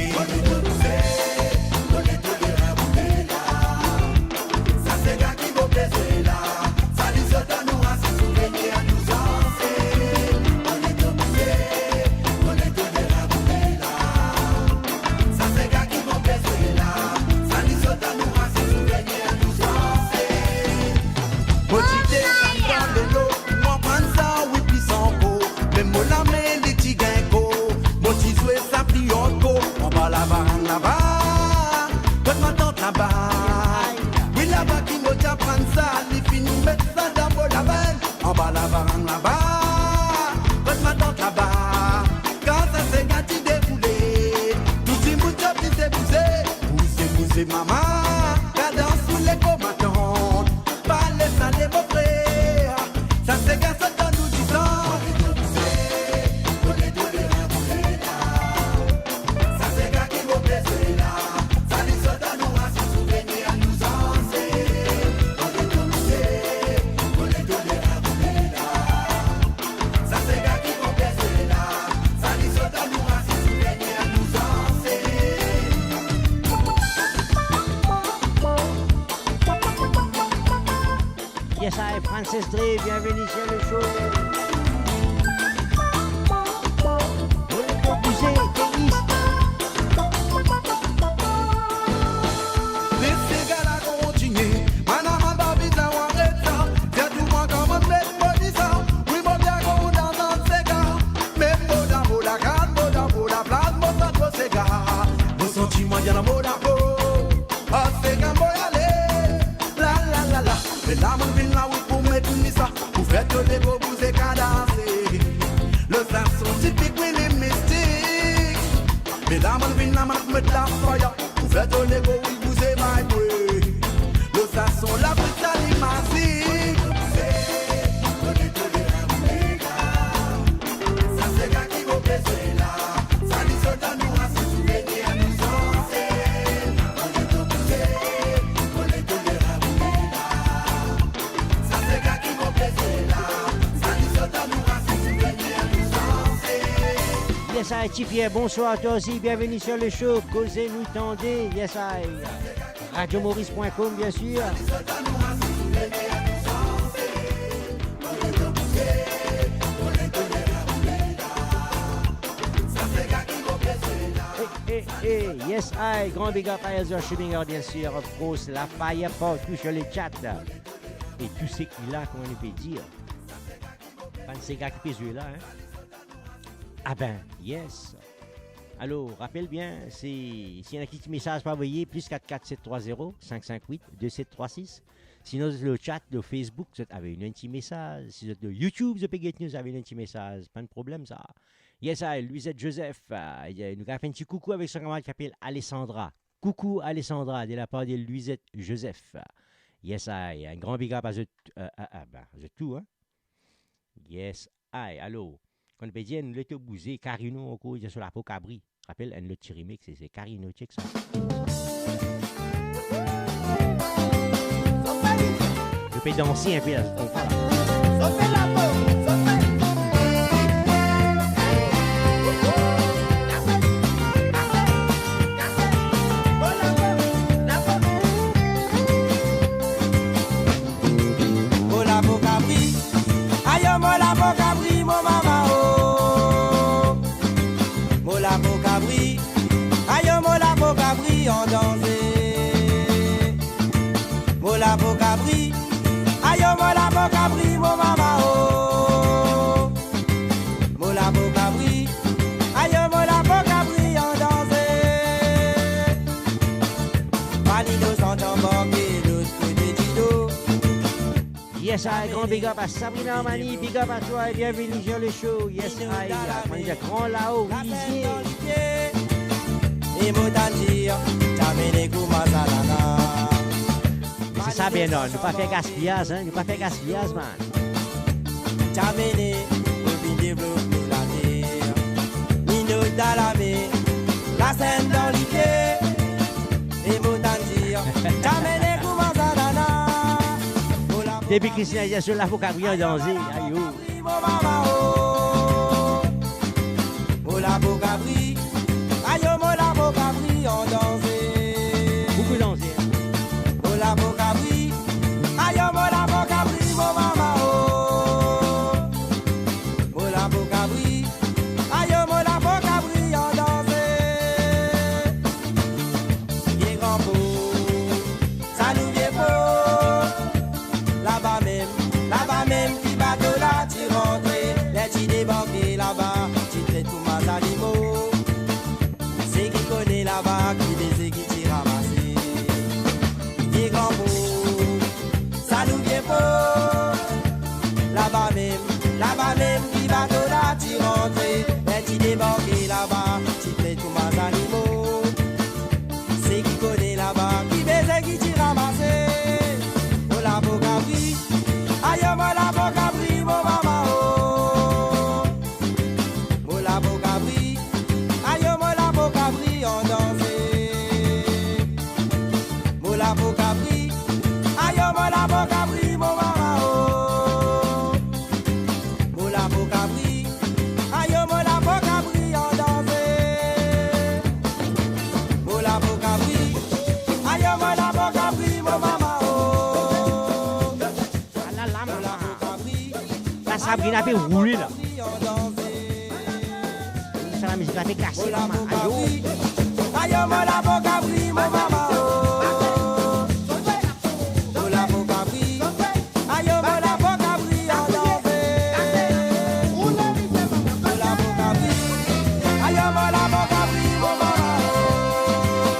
Mo ti desann dan lelo, mo aprann sa, wi, plis ankor. Mem mo lame, li ti gagn kor. Mo ti zwe sa pli hardcore, anba lavarang laba, kot matant laba. Wi, laba ki mo ti aprann sa, li finn met sa dan mo lavenn. Anba lavarang laba, kot matant laba. Kan sa sega ti deroule, tou dimoun ti oblize bouze. Bouze, bouze, mama, kadans pou lekomatant. Pa les ale, mo frer, sa sega sot donn nou ditan. Yes, I, Francis Dre, bienvenue sur le show. Bouze, te east. Sega la kontinie, bann amat pa bizin aret sa. Dir tou mwa kouma met mo dizan, wi, mo bien kontan dan sega. Mem mo dan mo lakaz, mo dan mo la Mwa diana mo lapo, ase kan mo ale, la, la, la, la. Me la mo'nn vinn la wi pou met ni sa, pou fer to lego bouze, kadanse. Le fason tipik wi li mistik. Me la mo'nn vinn la, mo'nn met lafaya, pou fer to lego wi bouze, my boy. Le fason la pou sa li mazik. Sa sega ki mo bezwin la. Sa li sot dan nou, ase souvenir nou sanse. Mo le to bouze, mo le to le raboule la. Sa sega ki mo bezwin la. Sa li sot dan nou, ase souvenir nou sanse. Yes I, Ti Pierre, bonsoir toi aussi, bienvenue sur le show Koze Nou Tande. Yes I, radio maurice point com, bien sûr. Eh, eh, eh, yes I, grand big up à Elzer Schuminger, bien sûr, of course, la fire partou sur le chat. E tou seki la, kouma nou pe dir, bann sega ki pe zwe la, hein? Ah ben, yes. Alor, rapel bien, si, si ena ki ti mesaz pou avoye, plus quatre quatre sept trois zéro cinq cinq huit deux sept trois six. Sinon, zot lor chat, lor Facebook, zot avoy nou enn ti mesaz. Si zot lor YouTube, zot pe get nou, zot avoy nou enn ti mesaz. Pa'nn problem sa. Yes I, Louisette Joseph, euh, nou gagn fer enn ti koukou avek so kamarad ki apel Alessandra. Coucou Alessandra, de la part de Louisette Joseph. Yes I, un grand big up à zot, euh, ah, ah, ben, zot tou, hein. Yes I, alor, kan nou pe dir enn lot bouze, Carino ankor, li dir so lapo kabri. Rapel, enn lot ti remix, se, se Carino, check sa. Nou pe danse inpe la, zot konpran la. Mo lapo kabri, ayo mo lapo kabri, mo mama o. Mo lapo kabri, ayo mo lapo kabri an danze. Mo lapo kabri, ayo mo lapo kabri, mo mama o. Mo lapo kabri, ayo mo lapo kabri an danze. Bann inosan ti anbarke lot kote dilo. Yes I, grand big up à Sabrina Armani, big up à toi et bienvenue sur le show. Yes I, mon grand Lao, Rizier. E mo tann dir, ti amene kouma sa la la. Me se sa Bernard, nou pa fer gaspiyaz, hein, nou pa fer gaspiyaz, man. Ti amene, pou vinn devlop nou later. Nino dan lame, lasenn dan lipie. E mo tann dir, ti amene kouma sa la la. Depi Kristina dir so lapo kabri an danze, ayo. Mo mama o. Mo lapo kabri, ayo mo lapo kabri an danze. Boukou danze, hein. Mo lapo kabri, ayo mo lapo kabri, mo mama o. Mo lapo kabri, ayo mo lapo kabri an danze. Vie gran po, sa nou vie po. Laba mem, laba mem ki bato la ti rantre. Ler ti debarke laba, ti tret kouma zanimo. Seki kone laba, ki be seki ti ramase. Vie gran po, sa nou vie po. Laba mem, laba mem ki bato la ti rantre. Ler ti debarke laba, ti tret kouma zanimo. Seki kone laba, ki be seki ti ramase. Mo lapo kabri, ayo mo lapo kabri, mo mama o. Mo lapo kabri, ayo mo lapo kabri an danze. Mo lapo kabri, ayo mo lapo kabri, mo mama o. Mo lapo kabri, ayo mo lapo kabri an danze. Mo lapo kabri, ayo mo lapo kabri, mo mama o. Alala, mama. La, Sabrina pe roule la. Sa, la mizik la pe kase, mama. Ayo. Ayo, mo lapo kabri, mo mama, oh. Mo lapo kabri. Ayo, mo lapo kabri, an danze. Mo lapo kabri. Ayo, mo lapo kabri, mo mama, oh.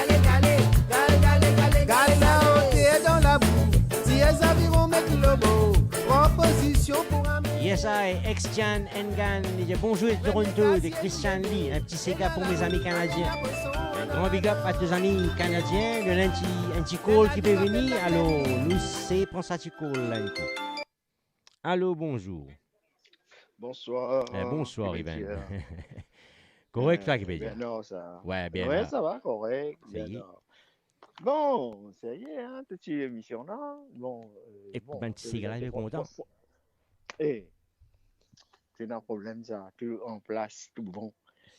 Gale, gale, gale, gale, gale, gale, gale. Gale, ote dan labou, tir zaviron met lobo, pran pozision pou ame. Yes, I, Ex-Jan Engan, li dir bonzour Toronto, de Christian Lee, un petit séga pour mes amis canadiens. Un grand big up à tes amis canadiens. Nou ena enn ti, enn ti call ki pe vini, alor nou se pran sa ti call la enn kou. Allo, bonzour. Bonswar, Eh, bonswar, Ivan. Korek, twa ki pe dir? Bernard, sa. Wi, bien. Wi, sa va, korek, Bernard. Bon, sa y est, hein, tout ti emision la. Bon, euh, e bon, bann ti séga la, li pe kontan. Eh, se ena problem sa, tou an plas, tou bon,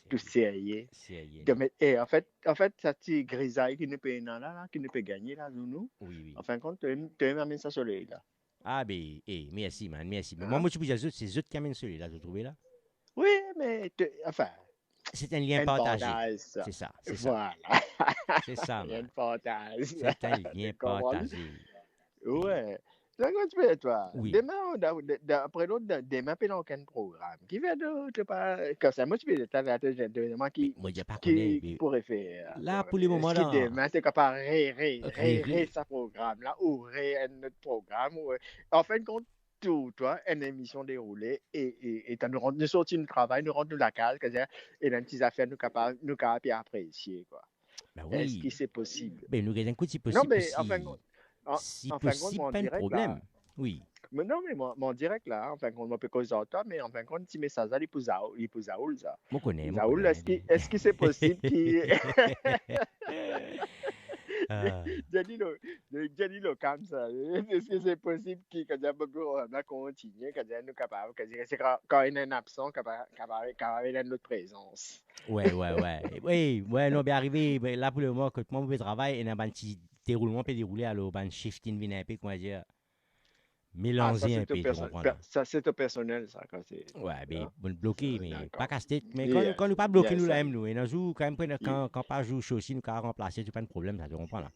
tou serie. Serie. Donk, eh, anfet, anfet, sa ti grizay ki nou pe ena la, la, ki nou pe gagne la, nou, nou. Wi, wi. Anfin kont, to, to amenn sa soley la. Ah be, eh, mersi, man, mersi. Mwa, mo ti pou dir zot, se zot ki amenn soley la, to trouve la? Wi, me, to, anfin, se enn lien partaz, sa. Se sa, se sa. Vwala. Se sa, man. Lien partaz. Se enn lien partaz. Wi. Donk, mo ti pe dir twa, wi, demin, da-, da-, dapre lot, da-, demin, pena okenn program. Kifer to, to pa, koumsa, mo ti pe dir twa, to, to, to, demin ki, mo dir pa ki, kone, ki me pou refer. La, pou lemoman, eski la, demin, to kapav re, re, re, re, re sa program la, ou re enn lot program, ou, anfin kont, tou, twa, enn emision deroule, e, e, e kan nou rant, nou sorti nou travay, nou rant nou lakaz, koumsa, e ena enn ti zafer nou kapav, nou kapav pe apresie, kwa. Ben wi. Eski se posib? Ben, nou gagn enn kou, si posib, non, me si, anfin, an-, si anfin kont, posib, mo pa enn problem. Wi. Me non, me mo, mo an direk la, anfin kont, mo pe koz ar twa, me anfin kont, ti mesaz la, li pou Zaoul, li pou Zaoul, sa. Mo kone, mo Zaoul, kone. Eski, eski se posib ki Ah. Johnny Lo-, Johnny Locam, sa. Eski se posib ki, koumsa, program la kontinie, koumsa, nou kapav, koumsa, se kan, kan ena enn absan, kapav, kapav, kapav ena enn lot prezans? Wi, wi, wi. Wi, wi, non, bien arive, me la, pou lemoman, kot mwa, mo pe travay, ena bann ti deroulman pe deroule, alor bann shifting vinn enpe, kouma dir, melanze enpe, to konpran la. Ah, sa, se to perso-, per-, sa, se to personel, sa, kan se, wi, be, bon, bloke, ah, me dakor, pa kas tet, me kan, kan nou pa bloke, nou la mem, nou, ena zour, kan mem, kan, kan pa zour so, si nou kapav ranplase, se pa enn problem, sa, to konpran la.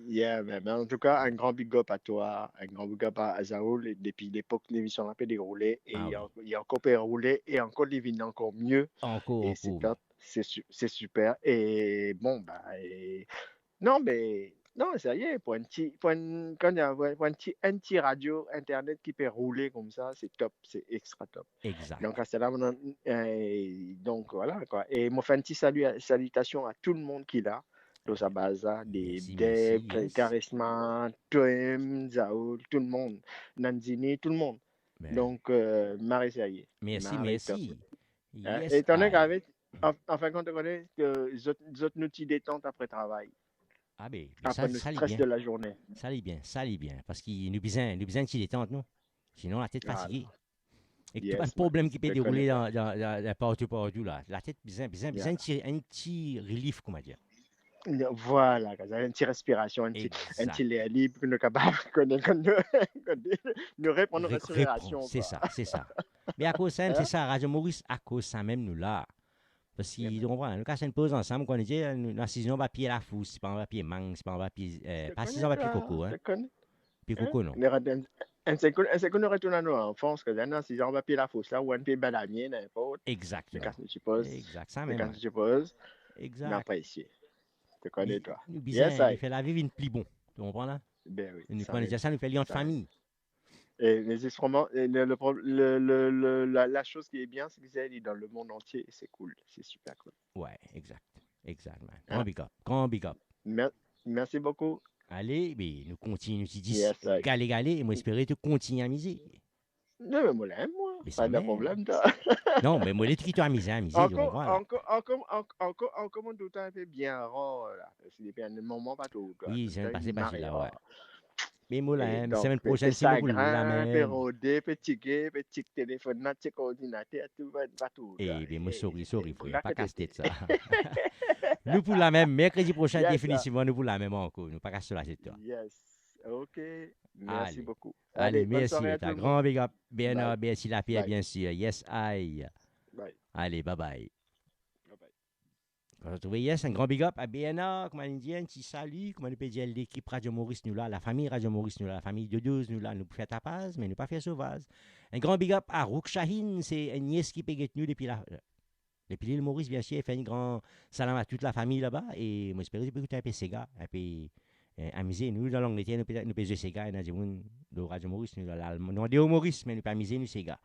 Yeah, man. Mais en tout cas, un grand big up à toi, un grand big up à, à Zaoul, depi lepok lemision la pe deroule, e Ah li oui. an-, li ankor pe roule, e ankor li vinn ankor mie, Ankor, e se ankor. top, se su-, se super. E bon, ba, e, non, me, non, serye, pou enn ti, pou enn, kouma dir, pou enn, pou enn ti, enn ti radio internet ki pe roule koumsa, se top, se extra top. Exact. Donk, aster la, mo, e, donk, vwala, kwa. E mo fer enn ti sali-, salitasion a tou lemonn ki la, dan sa baz la, de Mersi, Deb, mersi, yes. Karisma, Toem, Zaoul, tou lemonn, Nanzini, tou lemonn. Ben. Donk, e, mari serye. Mersi, Mari mersi. top. Hein, Yes, etandone I. k'avek, an, anfin, kan to kone ke zot, zot nou ti detant apre travay. Ah ben, ben Apre sa, nou sa li stres bien. de la zourne. Sa li bien, sa li bien. Parski nou bizin, nou bizin ti detant, non? Sinon, latet Vwala. fatige. Ek tou Yes, bann man. problem ki pe To kone deroule sa. dan, dan, dan, dan partou, partou la. Latet bizin, bizin, bizin Yeah. enn ti, enn ti relief, kouma dir. Vwala, koumsa, enn ti respirasion, enn ti, enn Exact. ti ler lib, pou nou kapav, kouma, kouma, kouma nou reponn Re-, respirasion, repran, se kwa. sa, se sa. Me akoz samem, se Hein? sa, Radio Maurice, akoz samem nou la. Parski, Yeah, man. to konpran, nou kas enn poz ansam, kouma dir, nou, nou asiz anba pie lafous, sipa anba pie mang, sipa anba pie, e, To pa asiz kone anba pie sa, koko, hein. to kone. Pie Hein? koko, non. Nou ret enn, enn sekonn, enn sekonn, nou retourn an anfans, kouma nou asiz anba pie lafous la, ou enn pie banannie, ninport. Exact, Nou man. kas nou ti poz. Exact, samem, Nou kas man. nou ti poz. Exact. Nou apresie. To kone Li, twa. nou bizin, Yes, I. li fer lavi vinn pli bon. To konpran la? Ben wi, Nou sa konn mem. dir sa, nou fer li ant Sa mem. fami. E, me zisteman, e, le, le prob-, le, le, le, la, la soz ki est bien, se ke li dan lemond antie e se cool. Se super cool. Wi, exact. Exact, man. Hein? Gran big up. Gran big up. Mer-, mersi boukou. Ale, be, nou kontign, nou ti dis Yes, I. gale, gale, e mo espere to kontign amize. Non, me mo la, mwa. Me Pa sa de mem. problem, twa. Non, me mo le tou ki to amize, amize, to Ankor, konpran la. ankor, ankor, ankor, ankor, ankor, mo trouv twa enn pe bien rar la. Parski depi enn moman pa trouv twa. Wi, Trouv semem twa pase, enn pase la, rar. wi. Me mo la, E hein, donk, semenn pe, prosien, pe si mo pou la sagrin, pe mem. rode, pe tige, pe tik telefonn la, tik ordinater, tou, pa, pa trouv twa. E, be, mo E, sorry, se sorry, pou frer, pa kas lakote. tet sa. Nou pou la mem, merkredi prosien, Yes, sir. definitivman, nou pou la mem ankor. Nou pa kas latet twa. Yes. Ok. Mersi Ale. boukou. Ale, Ale, bonn mersi, sware a eta tou lemonn. Gran big up. Bernard, Bye. Berti Lapierre, Bye. bien sir. Yes, I. Bye. Ale, bye bye. Bye bye. Kan nou trouve, yes, enn gran big up a Bernard, kouma nou dir, enn ti sali, kouma nou pe dir, lekip Radio Maurice nou la, lafami Radio Maurice nou la, lafami Dodoz nou la, nou pou fer tapaz, me nou pa fer sovaz. Enn gran big up a Rouk Shaheen, se enn nies ki pe get nou depi la, depi Lil Moris, bien sir, fer enn gran salam a tout lafami laba, e mo espere zot pe ekout enn pe sega, enn pe, eh, amize. Nou, dan Langleter, nou pe, nou pe zwe sega, ena dimoun lor Radio Maurice, nou, dan Lalm-, nou andor Moris, me nou pe amize nou sega.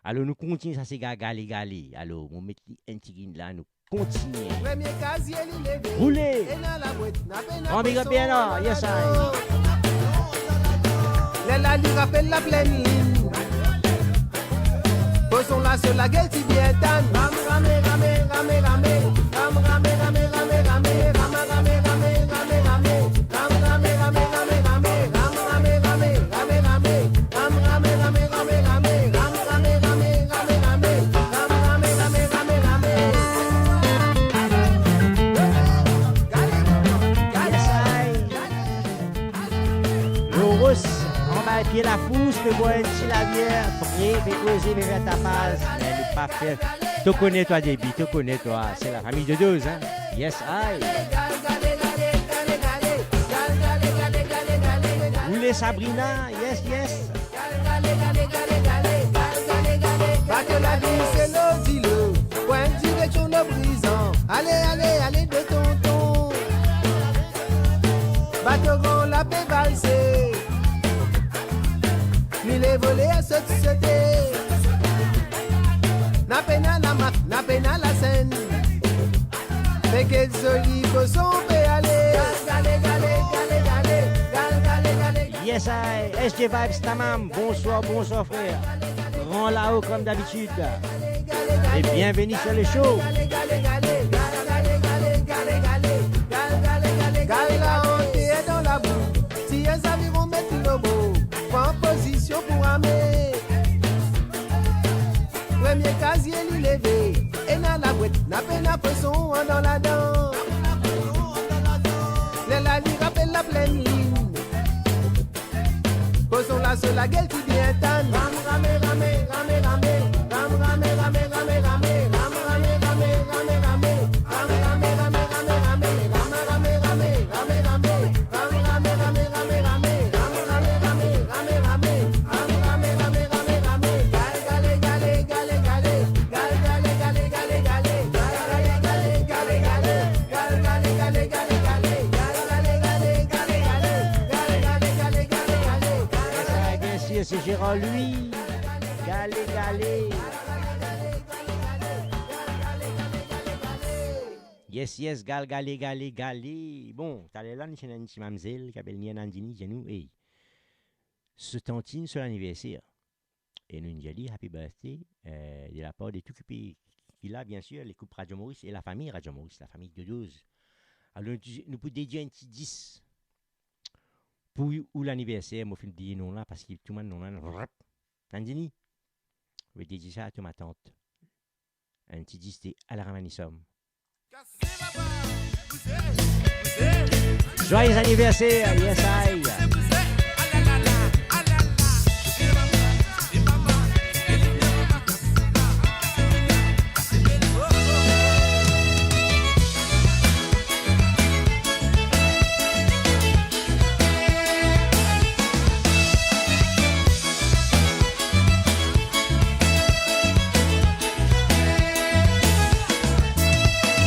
Alor, nou kontign sa sega gale, gale. Alor, mo met li enn tigit la, nou kontign. Premie kazie li leve. Roule. Ena labwet, na pena Gran big up poson, Bernard, yes, I. Ler la li rapel laplenn linn. Poson la so lagel ti bien tann. Ram, rame, rame, rame, rame. Ram, rame, rame, rame, rame. Ram, rame, rame, rame, rame. Loros, anba pie lafous, pe bwar enn ti labier, pre, pe koze, pe fer tapaz. Me nou pa fer. To kone twa, Debi, to kone twa. Se lafami Dodoz, hein? Yes, I. Roule Sabrina, yes, yes. Bato la glise lor dilo, pwin dire tonn brizan. Ale, ale, ale de tonton. Bato gran la pe valse. Mile vole a sot sote. Na pena lamak, na pena lasenn. Me ki zoli poson pe ale. Gal, gale, gale, gale, gale. Gal, gale, gale, gale. Yes, I. S J Vibes, Tamam. Bonsoir, bonsoir, frère. Gran lao, comme d'habitude. Et bienvenue sur le show. Gal la antre dan labou. Tir zaviron met lobo. Pran pozision pou rame. Premie kazie li leve, ena labwet, na pena poson andan ladan. Ler la li rapel laplenn linn. Poson la so lagel ti bien tann. Ram, rame, rame, rame, rame. Ram, rame, rame, rame, rame. Ram, rame, rame, rame, rame. Ram, rame, rame, rame, rame. Ram, rame, rame, rame, rame. Se Gérard Louis. Gale, gale. Yes, yes, gal, gale, gale, gale. Bon, taler la, nou ti ena enn ti mamzel ki apel Nia Nandini, dir nou, ey, so tantine so laniverser. E nou dir li happy birthday, eh, de lapar de tou ki pe, ki la, bien sir, lekip Radio Maurice e lafami Radio Maurice, lafami Dodoz. Alor, nou ti, nou pou dedie enn ti dis pou ou laniverser, mo finn bliye nom la, parski tou bann nom la, vrap. Nandini, ou pe dedie sa a tou matant. Enn ti dis de Alaramanisom. Joyeux anniversaire, yes I.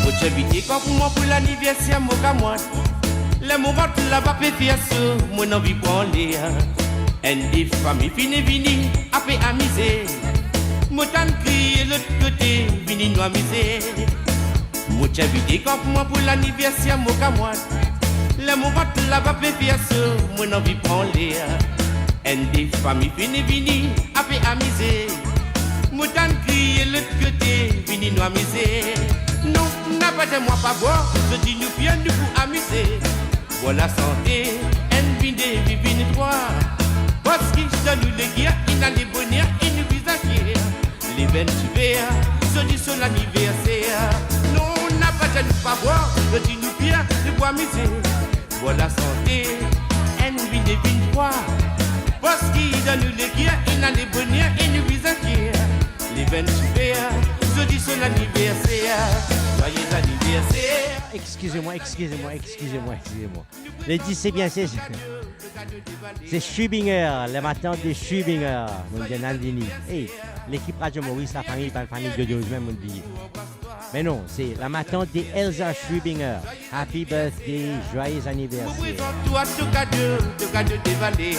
Mo ti invite kan pou mwa pou laniverser mo kamwad. Ler mo rant laba pe fer so, mo anvi pran ler. Enn de fami finn vini, ape amize. Mo tann kriye lot kote, vini nou amize. Mo ti invite kan pou mwa pou laniverser mo kamwad. Ler mo rant laba pe fer so, mo anvi pran ler. Enn de fami finn vini, ape amize. Mo tann kriye lot kote, vini nou amize. Non, napa dir mwa pa bwar, zot dir nou fer, nou pou amize. Bwar lasante, enn, vinn de, vinn, vinn trwa. Parski dan nou leker, ena leboner e nou vizaz fier. Leven ti ver, zodi so laniverser. Non, napa dir nou pa bwar, zodi nou fer, nou pou amize. Bwar lasante, enn, vinn de, vinn trwa. Parski dan nou leker, ena leboner e nou vizaz fier. Leven ti ver, zodi so laniverser. Joyeux anniversaire. Excusez-moi, excusez-moi, excusez-moi, excusez-moi. Le dis, c'est bien, c'est, c'est Schwibinger, la matant de Schwibinger, mo dir Nandini. Hey, lekip Radio Maurice, lafami, bann fami Dodoz mem, mo dir. Me non, se la matant de Elsa Schwibinger. Happy birthday, joyeux anniversaire. Mo prezant twa to kado, to kado de valer.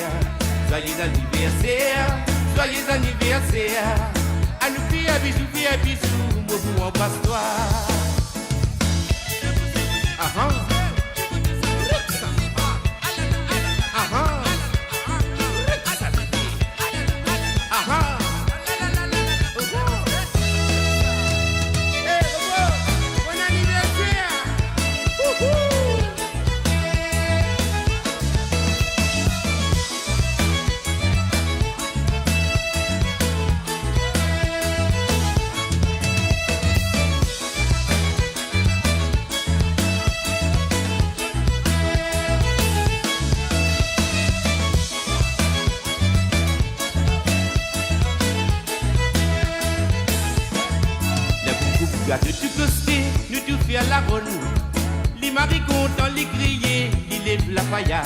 Joyeux anniversaire, joyeux anniversaire. Anou fer bizou, fer bizou, mo pou anbras twa. Aha. Aha. Aha. Eh, Bobo, bon anniversaire. Wouhou. Ler pou koup gato tou koste, nou tou fer laronn. Li mari kontan, li kriye, li lev lafaya.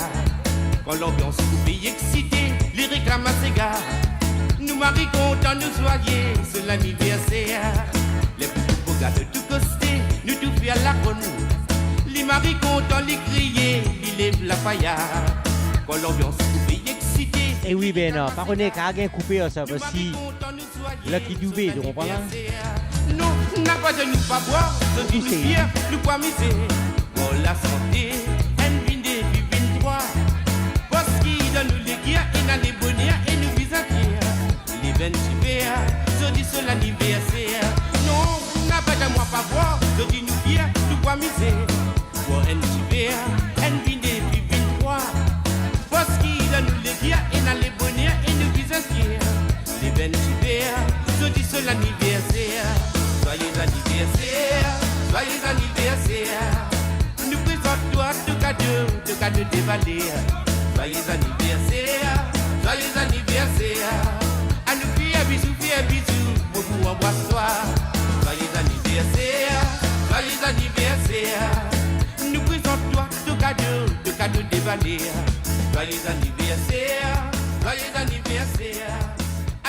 Kan lanbians pou pey eksite, li reklam sega. Nou mari kontan, nou zwaye, se laniverser. Ler pou koup gato tou koste, nou tou fer laronn. Li mari kontan, li kriye, li lev lafaya. Kan lanbians pou pey eksite. E wi, Bernard, pa kone ka gagn koupe ar sa, parski Lucky Dube, to konpran la? Non, napa dir nou pa bwar, zodi nou fer, nou pou amize. Bwar lasante, enn, vinn de, vinn trwa. Parski dan nou leker, ena leboner e nou vizaz fier. Leven ti ver, zodi so laniverser. Non, napa dir mwa pa bwar, zodi nou fer, nou pou amize. Bwar enn ti ver, enn, vinn de, vinn trwa. Parski dan nou leker, ena leboner e nou vizaz fier. Leven ti ver, zodi so laniverser. Joyeux anniversaire, joyeux anniversaire. Nou prezant twa to kado, to kado de valer. Joyeux anniversaire, joyeux anniversaire. Anou fer bizou, fer bizou, mo pou anbras twa. Joyeux anniversaire, joyeux anniversaire. Nou prezant twa to kado, to kado de valer. Joyeux anniversaire, joyeux anniversaire.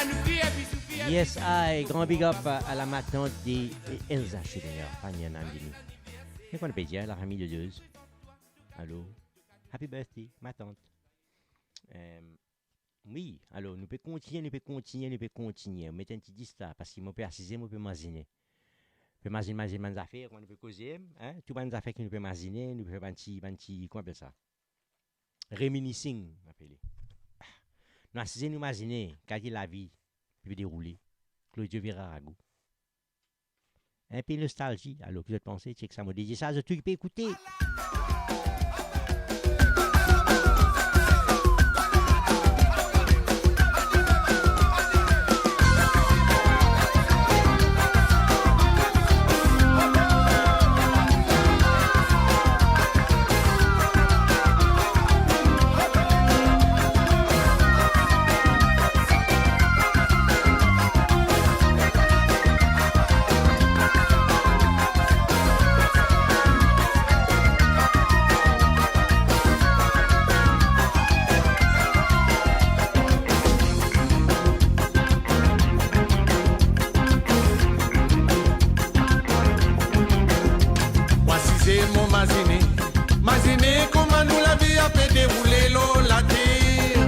Anou fer bizou, fer bizou. Yes I, gran big up à la matant de Elsa Schwibinger, pa Nia Nandini. Me kouma pe dir, lafami Dodoz. Alo. Happy birthday, matant. Em, Wi, alor, nou pe kontigne, nou pe kontigne, nou pe kontigne. Met enn ti dis la, parski mo pe asize, mo pe mazine. Pe mazine, mazine bann zafer, kouma nou pe koze, hein? Tou bann zafer ki nou pe mazine, nou pe fer bann ti, bann ti, kouma apel sa? Reminiscing, apele. Ah. Nou asize, nou mazine, kale lavi, pe deroule. Claudio Vieira Rago. Enpe nostalzi. Alor, ki zot panse? Check sa, mo dedie sa, zot tou ki pe ekoute. Mo asize, mo mazine, mazine kouma nou lavi ape deroule lor later.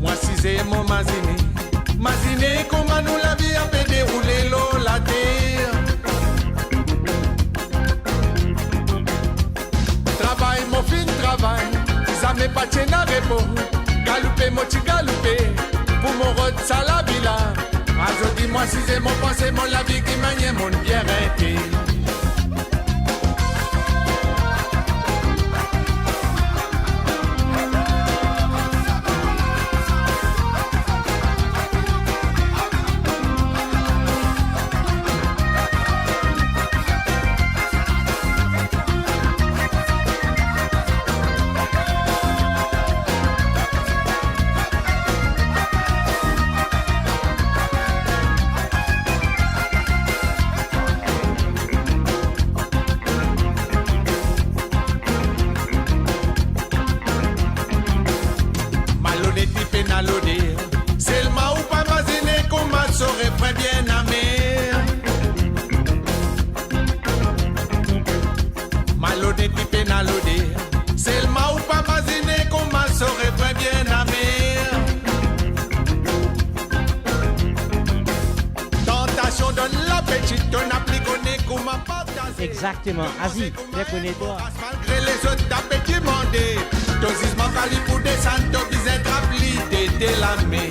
Mo asize, mo mazine, mazine kouma nou lavi ape deroule lor later. Travay, mo finn travay, zame pa ti ena repo. Galoupe, mo ti galoupe, pou mo rod sa lavi la. Azordi mo asize, mo panse mo lavi, ki manier monn bien rete. Malonet li pena loder, selman ou pa mazine kouma so refren bien amer. Malonet li pena loder, selman ou pa mazine kouma so refren bien amer. Tantasion donn lapeti, to napli kone kouma partaze. Exactement. Azi, bien kone twa. Malgre lezot ta pe dimande, to zizman pa li pou desann, to bizin trap li de de lame.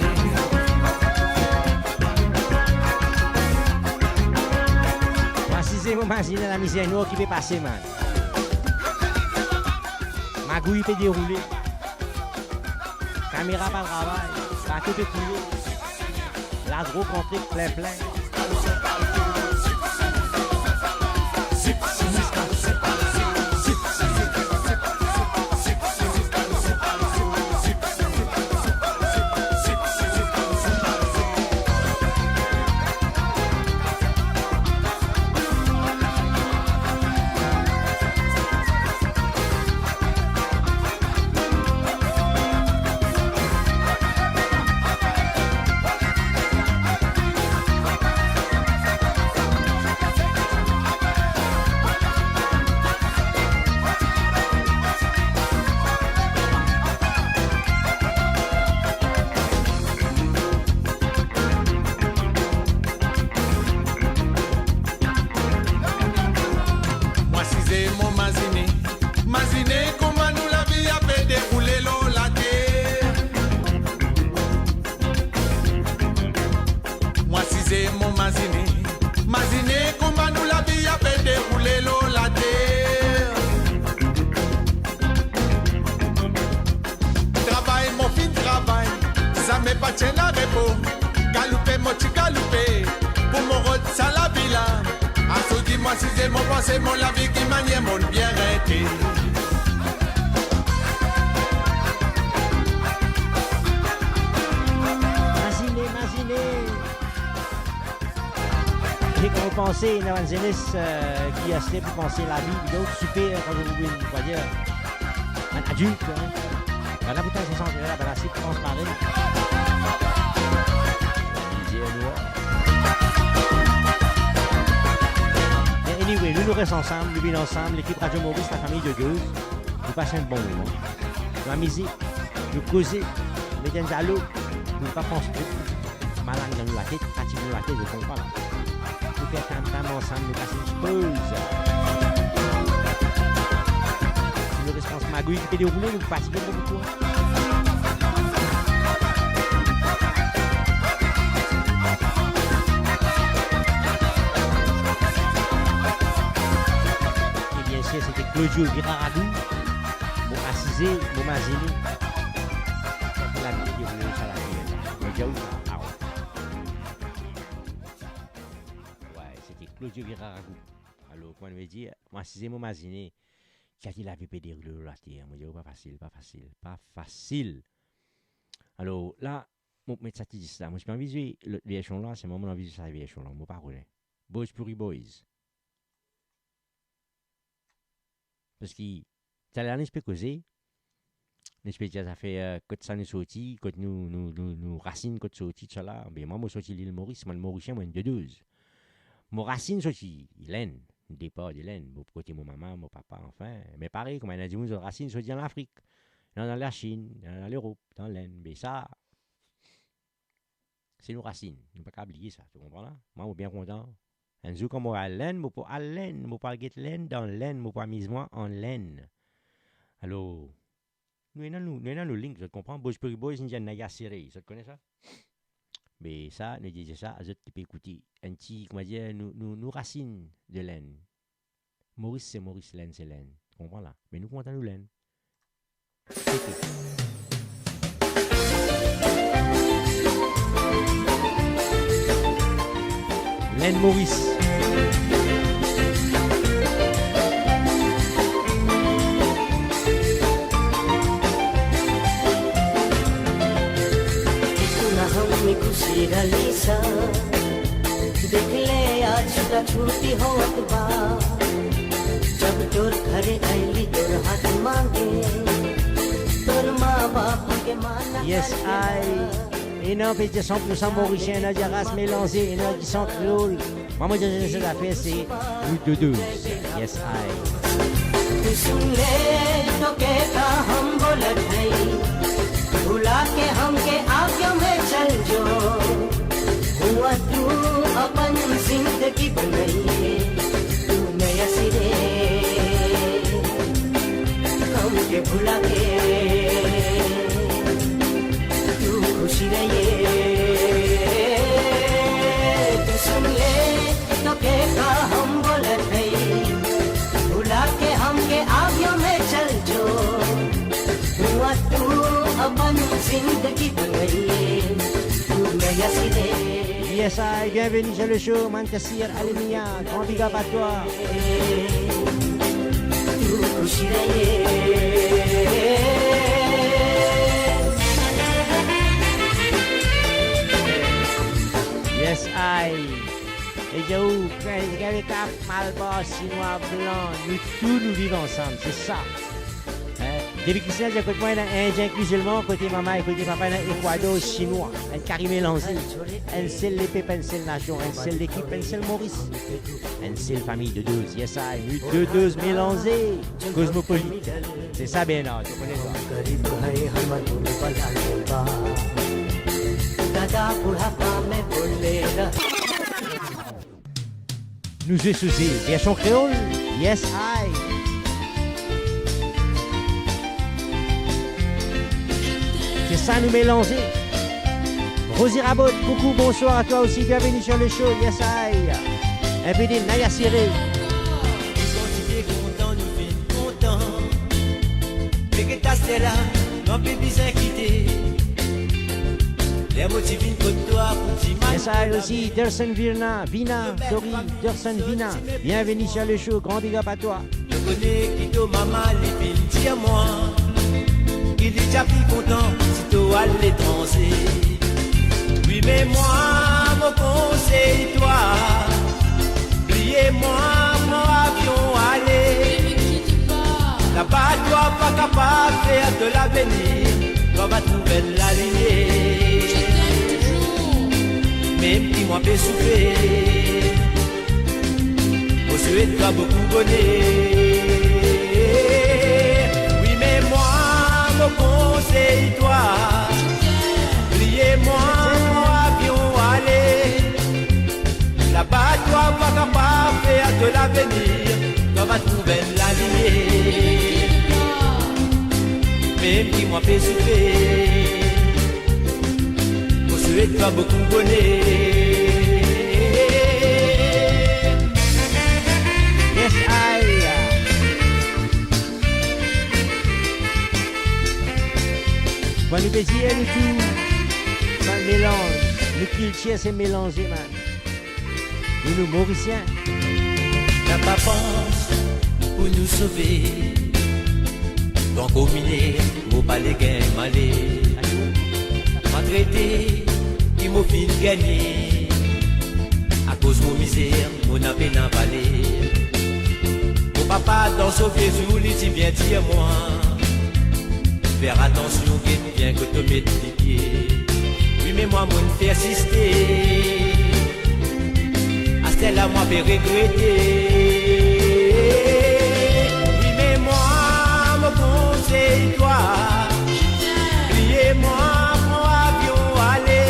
Mo asize, mo mazine lamizer nwar ki pe pase, man. Magouy pe deroule. Kamera pa travay. Bato pe koule. Ladrok antre plin plin. Mo asize, mo mazine, mazine kouma nou lavi ape deroule lor later. Mo asize, mo mazine, mazine kouma nou lavi ape deroule lor later. Travay, mo finn travay, zame pa ti ena repo. Galoupe, mo ti galoupe, pou mo rod sa lavi la. Azourdi mo asize, mo panse mo lavi, ki manier monn bien rete. Mazine, mazine. E kan ou panse, ena bann zenes, euh, ki aster pou panse lavi, donk soupe, euh, kan ou vinn, on va dire, bann adilt, hein. Bann la pou twa, se sanse la, bann la, se transparan. Bien, anyway, nou, nou res ansam, nou vinn ansam, lekip Radio Maurice, lafami de Guz. nou pas enn bon moman, nou amize, nou koze, nou met enn zalo, nou pa pans tro, malang dan nou latet, fatig nou latet, zot konpran la. Nou fer tam tam ansam, nou pas enn ti poz. Si nou res pans magouy ki pe deroule, nou fatige boukou. E biensir, sete Claudio Viraragou, Mo asize, mo mazine. Sa ki lavi pe deroule sa later la. Mo dir ou sa, ah wi. Wi, sete Claudio Viraragou. Alor, kouma nou dir, mo asize, mo mazine, ki lavi pe deroule lor later. Mo dir ou, pa fasil, pa fasil, pa fasil. Alor, la, mo met sa ti dis la. Mo ti pa anvi zwe lot version la, selman mo anvi zwe sa version la. Mo pa kone. Bhojpuri Boys. Parski taler nou ti pe koze, nou ti pe dir zafer, eh, kot sa nou sorti, kot nou, nou, nou, nou rasinn, kot sorti, tousala. Be mwa, mo sorti Lil Moris, mo enn Morisien, mo enn Dodoz. Mo rasinn sorti Lenn, depar de Lenn, mo kote mo mama, mo papa, anfin. Me parey, kouma ena dimoun, zot rasinn sorti an Afrik, dan, dan Lasinn, dan, dan Lerop, dan Lenn. Be sa, se nou rasinn, nou pa kapav bliye sa, to konpran la? Mwa, mo bien kontan. Enn zour, kan mo al Lenn, mo pou al Lenn, mo pou al get Lenn, dan Lenn, mo pou amiz mwa an Lenn. Alor, nou ena nou, nou ena nou link, zot konpran? Bhojpuri Boys, nou dir Naya Sire, zot kone sa? Me sa, nou dir sa, zot ki pe ekoute. Enn ti, kouma dir, nou, nou, nou rasinn de Lenn. Moris se Moris, Lenn se Lenn. Konpran la? Me nou kontan nou Lenn. Teke. Lenn Moris. Dekh le aaj ka chhuti hot ba, jab tor ghare aili tor haath mange, tor maa baap ke maana. Yes I. Ena pe dir san pour san Morisien, ena dir ras melanze, ena dir san kreol. Mwa, mo dir zot zafer, se nou Dodoz. Yes I. तू सुन ले तो कहता हम बोलत हई, भुला के हमके आगे में चल जो। हुआ तू अपन जिंदगी बनाइए, तू नया सिरे हमके भुला के तू खुशी रहिए। तू सुन ले, तो के का हम बोलत हई, भुला के हमके आगे में चल जो। हुआ तू अपन जिंदगी बनाइए, तू नया सिरे। Yes I, bienvenue sur le show, Manchester Alimia, grand big up à toi. Yes I. E dir ou, Kafrik, Malbar, Sinwa, Blan, nou tou nou viv ansam, se sa. Hein? Depi Kristina dir kot mwa, ena Indien ek Mizilman, kote mama e kote papa ena Ekwador, Sinwa, enn kari melanze. Enn sel lepep, enn sel nasion, enn sel lekip, enn sel Moris. Enn sel fami Dodoz, yes I, nou Dodoz melanze, kozmopolit. Se sa, Bernard, to kone sa. Nou zwe sou ze, version kreol, yes I. Se sa nou melanze. Rosie Rabaud, coucou, bonsoir à toi aussi, bienvenue sur le show, yes I. Un peu de Naya Siré. Nou kontan, nou finn kontan. Me get aster la, nou pa bizin kite. Ler mo ti vinn kot twa pou ti mal. Yes I aussi, Derson Vina, Vina, sorry, Derson Vina. Bienvenue sur le show, grand big up à toi. To kone ki to mama li finn dir mwa, ki li ti a pli kontan si to al letranze. Wi, me mwa, mo konsey twa, bliye mwa, pran avion ale. Laba twa pa kapav fer to lavenir, twa va trouv enn lalimier. Mem ki mwa pe soufer, mo swet twa boukou boner. L'avenir, twa va trouv enn lalimier. Mem ki mwa pe soufer, mo swet twa boukou boner. Yes, I. Bon, nou pe dir nou tou, bann melanz, nou kiltir se melanze, man. Nou, nou Morisien. Napa pans pou nou sove. Kan mo mine, mo pa le gagn male. Mwa trete ki mo finn gagne. Akoz mo mizer, mo napa pena vale. Mo papa dan so vie zour, li ti bien dir mwa, fer atansion, get bien kot to met lipie. Wi, me mwa, mo'nn persiste. Aster la, mwa pe regrete. Wi, me mwa, mo konsey twa, bliye mwa, pran avion, ale.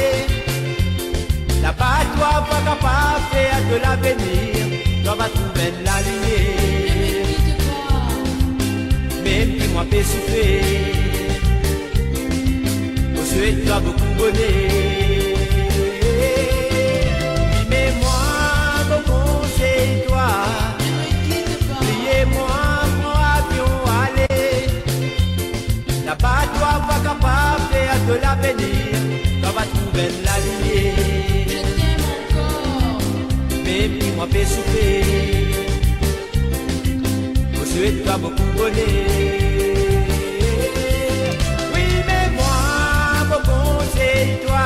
Laba twa va kapav fer to lavenir, twa va trouv enn lalimier. Mem ki mwa pe soufer, mo swet twa boukou boner. Wi, me mwa, mo konsey twa, bliye mwa, pran avion, ale. Laba twa va kapav fer to lavenir, twa va trouv enn lalimier. Je t'aime encore. Mem ki mwa pe soufer, mo swet twa boukou boner. Wi, me mwa, mo konsey twa,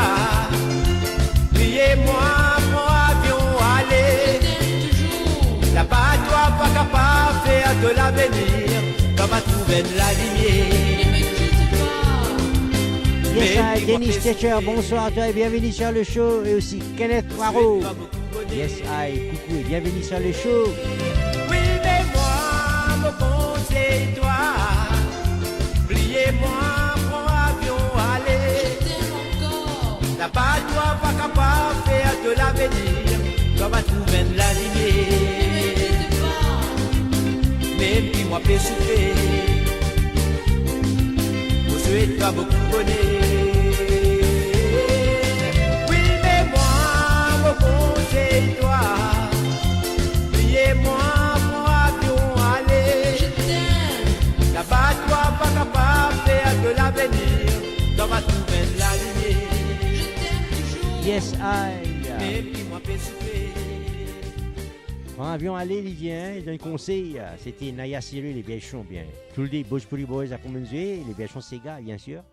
bliye mwa, pran avion, ale. Je t'aime toujours. Laba twa pa kapav fer to lavenir, twa va trouv enn lalimier. Ne me quitte pas. Yes, I, Denis Techer, bonsoir à toi et bienvenue sur le show. Et aussi Kenneth Poirot. Yes, I, coucou et bienvenue sur le show. Wi, me mwa, mo konsey twa, bliye mwa, pran avion, ale. Je t'aime encore. Laba twa pa kapav fer to lavenir, twa va trouv enn lalimier. Ne me quitte pas. Mem ki mwa pe soufer, mo swet twa boukou boner. Wi, me mwa, mo konsey twa, bliye mwa, pran avion, ale. Je t'aime. Laba twa pa kapav fer to lavenir, twa va trouv enn lalimier. Je t'aime toujours. Yes, I. Mem ki mwa pe soufer. Pran avion, ale, li dir, hein, donn konsey, euh, sete Naya Cyril, Les Vieilles Chansons, bien. Tous les Bhojpuri Boys, akoz nou zwe, Les Vieilles Chansons Sega, bien sûr.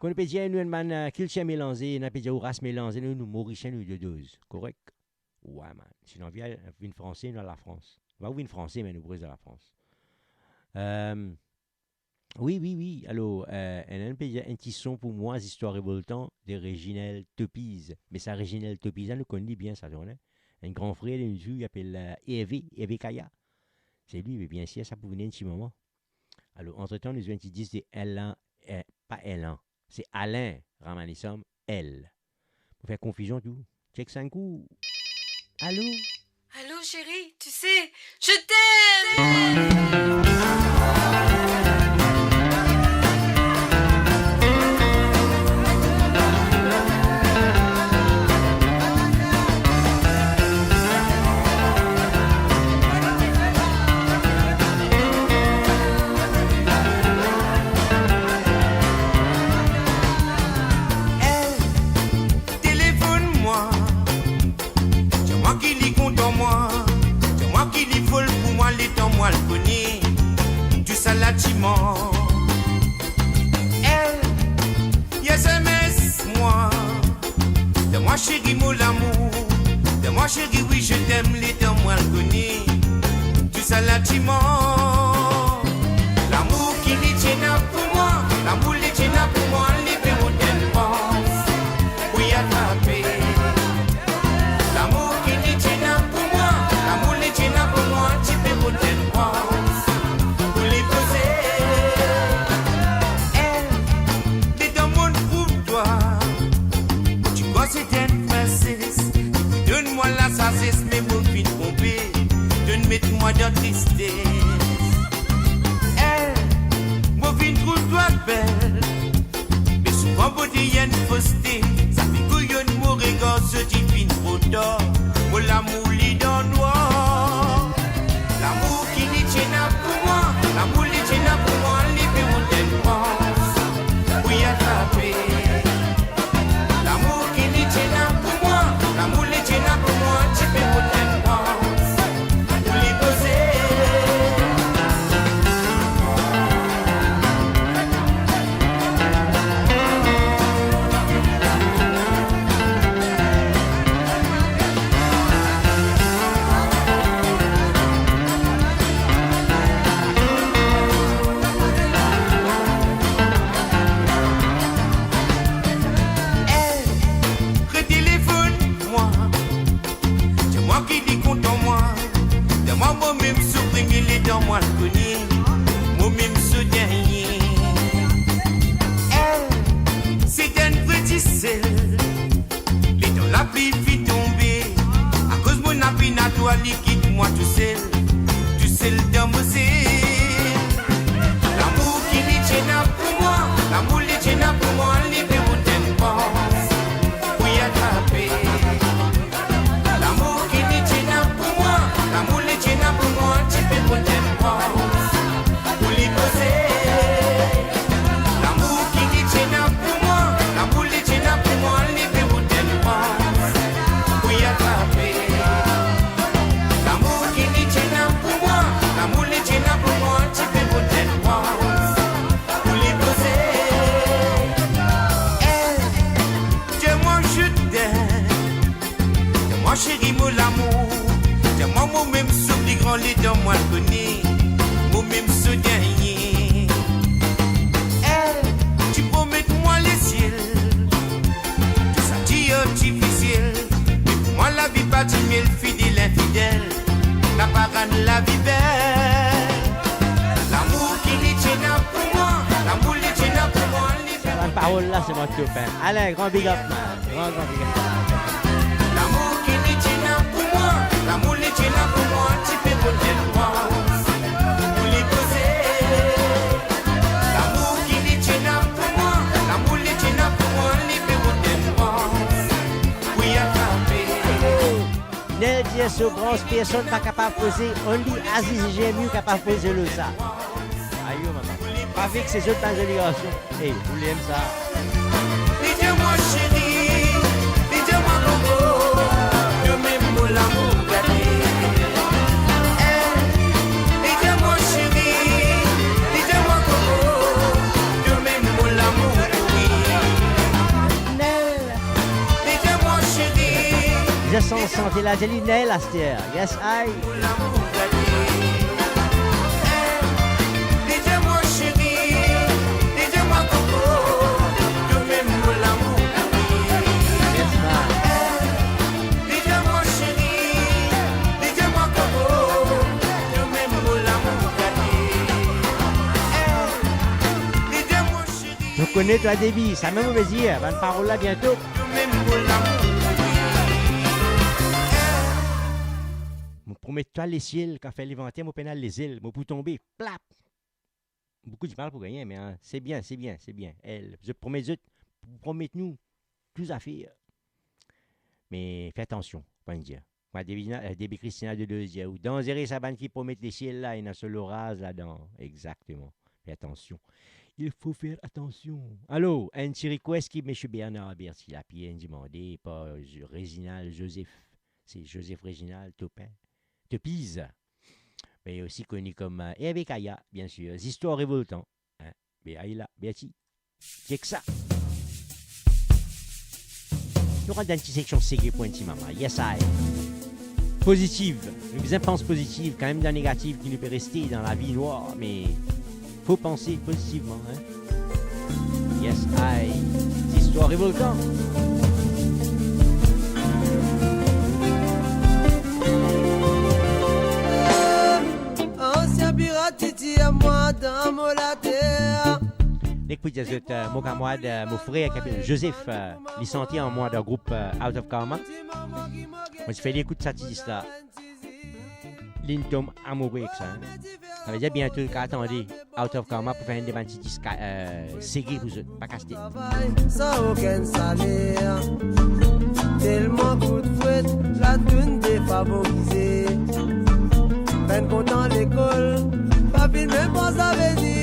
Kan nou pe dir nou enn bann, euh, kiltir melanze, nou pe dir ou ras melanze, nou, nou Morisien, nou de doz, korek? Wi, man. Si nou anvi al, vinn Franse, nou al Lafrans. Wi, vinn Franse, me nou pou res Lafrans. Euh, Wi, wi, wi. Alor, euh, enn, enn pe dir enn ti son pou mwa, Zistwar Revoltan de Reginald Topiz. Me sa Reginald Topiz la, nou konn li bien sa, zot konn, hein? Enn gran frer de nou tou, li apel, euh, Hervé, Hervé Kaya. Se li, me bien sir, sa pou vini enn ti moman. Alor, antretan, nou zwe enn ti dis de Ella, eh, pa Ella, se Alain Ramanisam, L. Pou fer konfizion tou. Check sa enn kou. Alo? Allô, chérie, tu sais, je t'aime. Telefonn mwa, dir mwa ki li kontan mwa, dir mwa ki li fol pou mwa, letan mwa al kone tou sa latiman. L, li S M S mwa, dir mwa seri mo lamour, dir mwa seri wi je t'aime, letan mwa al kone tou sa latiman. Lamour ki li ti ena pou mwa, lamour li ti ena pou mwa, li pe mo tann pans pou li atrape. Lamour ki li ti ena pou mwa, lamour li ti ena pou mwa, ti pe mo tann pans pou li poze. L, letan mo'nn trouv twa, ti krwar se enn prinses, donn mwa lasazes, me mo finn tronpe, to'nn met Li kit mwa tousel, tousel dan mo zel. Lamour ki li ti ena pou mwa, lamour li ti ena pou mwa, li pe rod enn pans pou li atrape. Lamour ki li ti ena pou mwa, lamour li ti ena pou mwa, ti pe rod enn pans pou li poze. Lamour ki li ti ena pou mwa, lamour li ti ena pou mwa, li pe rod enn pans pou li atrape. Lamour ki li ti ena pou mwa, lamour li ti ena pou mwa, ti pe rod enn pans pou li poze. Eh, di mwa je t'aime. Di mwa seri, mo lamour. Di mwa momem so pli gran letan mwa kone, momem so dernie. Eh, ti promet mwa lesiel, tou sa ti artifisiel. Me pou mwa lavi pa ti miel, fidel, infidel, la pa rann lavi bel. Lamour ki li ti ena pou mwa, lamour li ti ena pou mwa, li... Sa bann parol la, se mwa Topin. Alain, gran big up, man. Gran, gran big up. Lamour ki li ti ena pou mwa, lamour li ti ena pou mwa, ti pe rod enn pans pou li poze. Lamour ki li ti ena pou mwa, lamour li ti ena pou mwa, li pe rod enn pans pou li atrape. Nel dir so brans personn pa kapav poze, only Aziz Jemiou kapav poze lor sa. Ayo mama. Pa vekse zot bann zoli garson. Ey, ou le enn sa. Li dir mwa seri, li dir mwa koko, to mem mo lamour gate. Eh, li dir mwa seri, li dir mwa koko, to mem mo lamour kouri. Nel. Li dir mwa seri. Zis san sante la, dir li Nel aster. Yes, I. Yes, man. Zot kone twa debi, samem mo pe dir, bann parol la biento. Mo promet twa lesiel, kan fer levanter, mo pena lezel, mo pou tonbe, plap. Boukou dimal pou gagne, me, ah, se bien, se bien, se bien. El, zot promet zot, promet nou, tou zafer. Me fer atansion, pou enn dir. Kouma debi, eh, debi Christina de Lozier, ou danzere sa bann ki promet lesiel la, ena so loraz ladan. Exakteman. Fer atansion. Il faut faire attention. Alor, enn ti request ki Misie Bernard Berti Lapierre inn dimande par Jo-, Reginald Joseph. Se Joseph Reginald Topin. Topiz. Me osi koni kom, eh, Hervé Kaya, bien sir. Zistwar revoltan. Hein? Be aye la, Berti. Chek sa. Nou rant dan enn ti seksion sege pou enn ti mama. Yes, I. Pozitiv. Nou bizin pans pozitiv, kanmem dan negativ ki nou pe reste dan lavi nwar, me fo panse pozitivman, hein. Yes, I. Zistwar revoltan. Ansien pirat, ti tir mwa dan mo later. Nek pou dir zot, eh, mo kamarad, eh, mo frer ki apel Joseph, eh, li sante ar mwa dan group, eh, Out of Karma. Mo ti fer li ekout sa ti dis la. Linn tom amoure ek sa, hein. Savedir biento li kapav tande Out of Karma pou fer enn de bann ti dis, eh, sege pou zot, pa kas tet. Travay san okenn saler, telman kout fwet, la tourn defavorize. Peine kontan lekol, pa finn mem pans lavenir.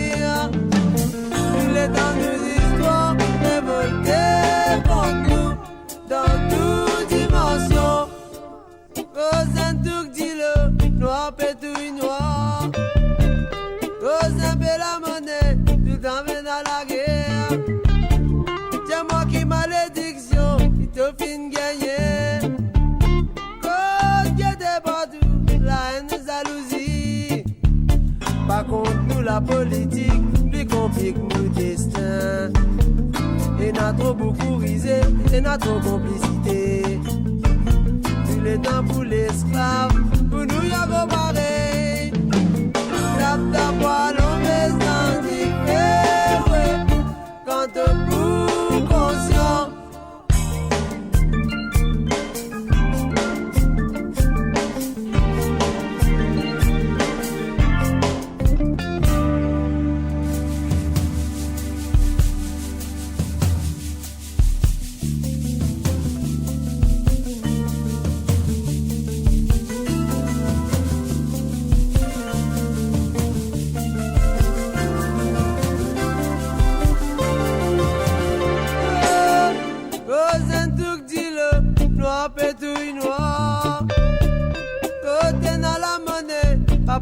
Tou letan nou zistwar revolte kont nou dan tou dimansion. Koz enn touk dilo, nwar pe touy nwar. Koz enn pe lamone, toultan vinn a lager. Dir mwa ki malediksion ki to finn gagne. Kot gete partou, laenn, zalouzi. Pa kont nou, lapolitik pli konplik nou destin. Ena tro boukou rize, ena tro konplisite. Tou letan pou lesklav, pou nou ya gro parey. Tap tap bwalon bezann dife, wi. Kan to pou konsian.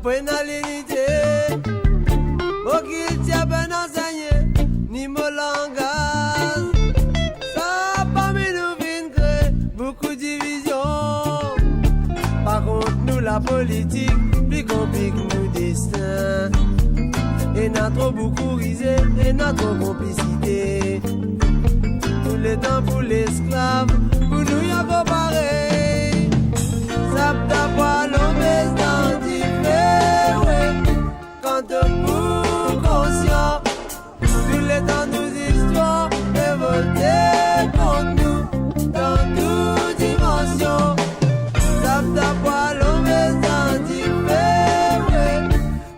Pena linite, mo kiltir pena segne, ni mo langaz. Sa parmi nou vinn kre boukou divizion. Par kont nou lapolitik pli konplik nou destin. Ena tro boukou rize, ena tro konplisite. Touletan pou lesklav, pou nou ankor parey. Zap ta pwa lonbez dan dife, wi. Kan to pou konsian, touletan nou zistwar revolte kont nou dan tou dimansion. Zap ta pwa lonbez dan dife, wi.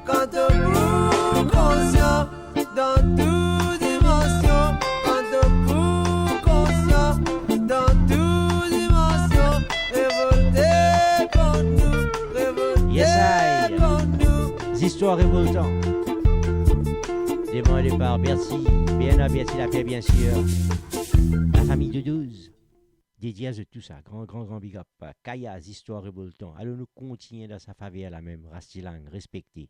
Kan to pou konsian, dan tou dimansion, kan to pou konsian, dan tou dimansion, revolte kont nou, revolte Yes, I. kont nou. Zistwar revoltan. Demande par Bercy, Bernard Bercy Lapierre, bien sûr. La famille de douze. Dedie a zot tou sa. Gran, gran, gran big up. Kaya, zistwar revoltan. Alor nou kontigne dan sa faver la mem. Rastilang, respekte.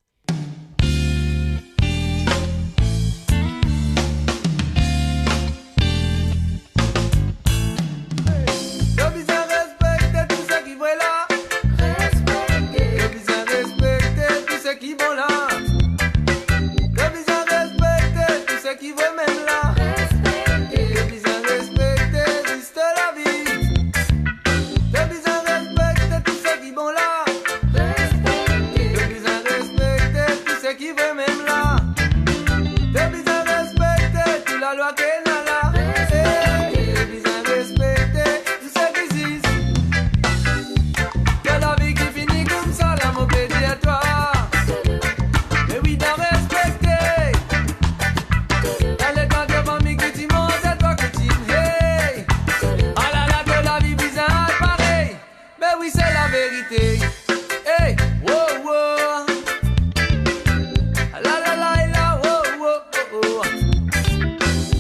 To bizin respekte tou seki vre la. Respekte. To bizin respekte tou seki bon la. To bizin respekte tou seki vre mem la. Respekte. To bizin respekte zis lavi. To bizin respekte tou seki bon la. Respekte. To bizin respekte tou seki vre mem la. To bizin respekte tou lalwa ki ena la. Respekte. To bizin respekte tou seki zis. To lavi ki fini koumsa la, mo pe dir twa. Me wi, dan respekte. Dan letan to fami ki ti manz, twa ki ti, hey. Alala, to lavi bizin al parey. Me wi, se laverite. Hey, wo, wo. La, la, la, la, wo, wo, wo, wo.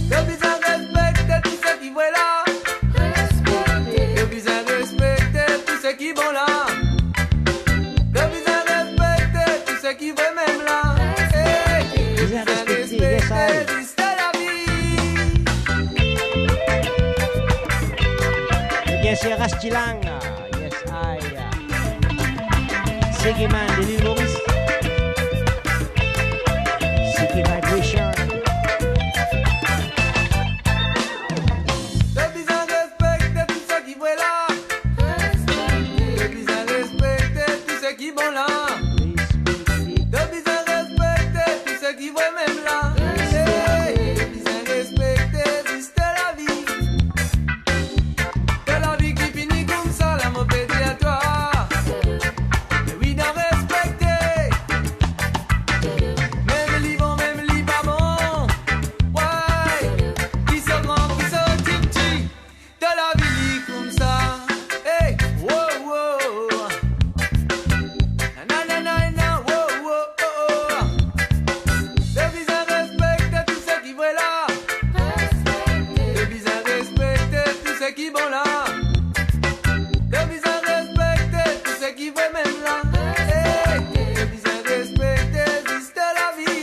To bizin respekte tou seki vre la. Respekte. To bizin respekte tou seki bon la. To bizin respekte tou seki vre mem la. Hey, to bizin respekte, yes, I. Zis lavi. Bien sûr, Rastilang. Yes, I. Segi Man de Lil Moris. Segi Vibration. To bizin respekte tou seki vre la. Respekte. To bizin respekte tou seki bon la. Respekte. To bizin respekte tou seki vre mem la. Respekte. Hey, to bizin respekte zis lavi. To lavi ki fini koumsa la, mo pe dir twa. Me wi, dan respekte. Mem li bon, mem li pa bon. Way. Ki so gran, ki so tipti. To lavi li koumsa. Hey, wo, wo. Na, na, na, na, na, wo, wo, oh, oh. To bizin respekte tou seki vre la. Respekte. To bizin respekte tou seki bon la. To bizin respekte tou seki vre mem la. Hey, to bizin respekte zis lavi.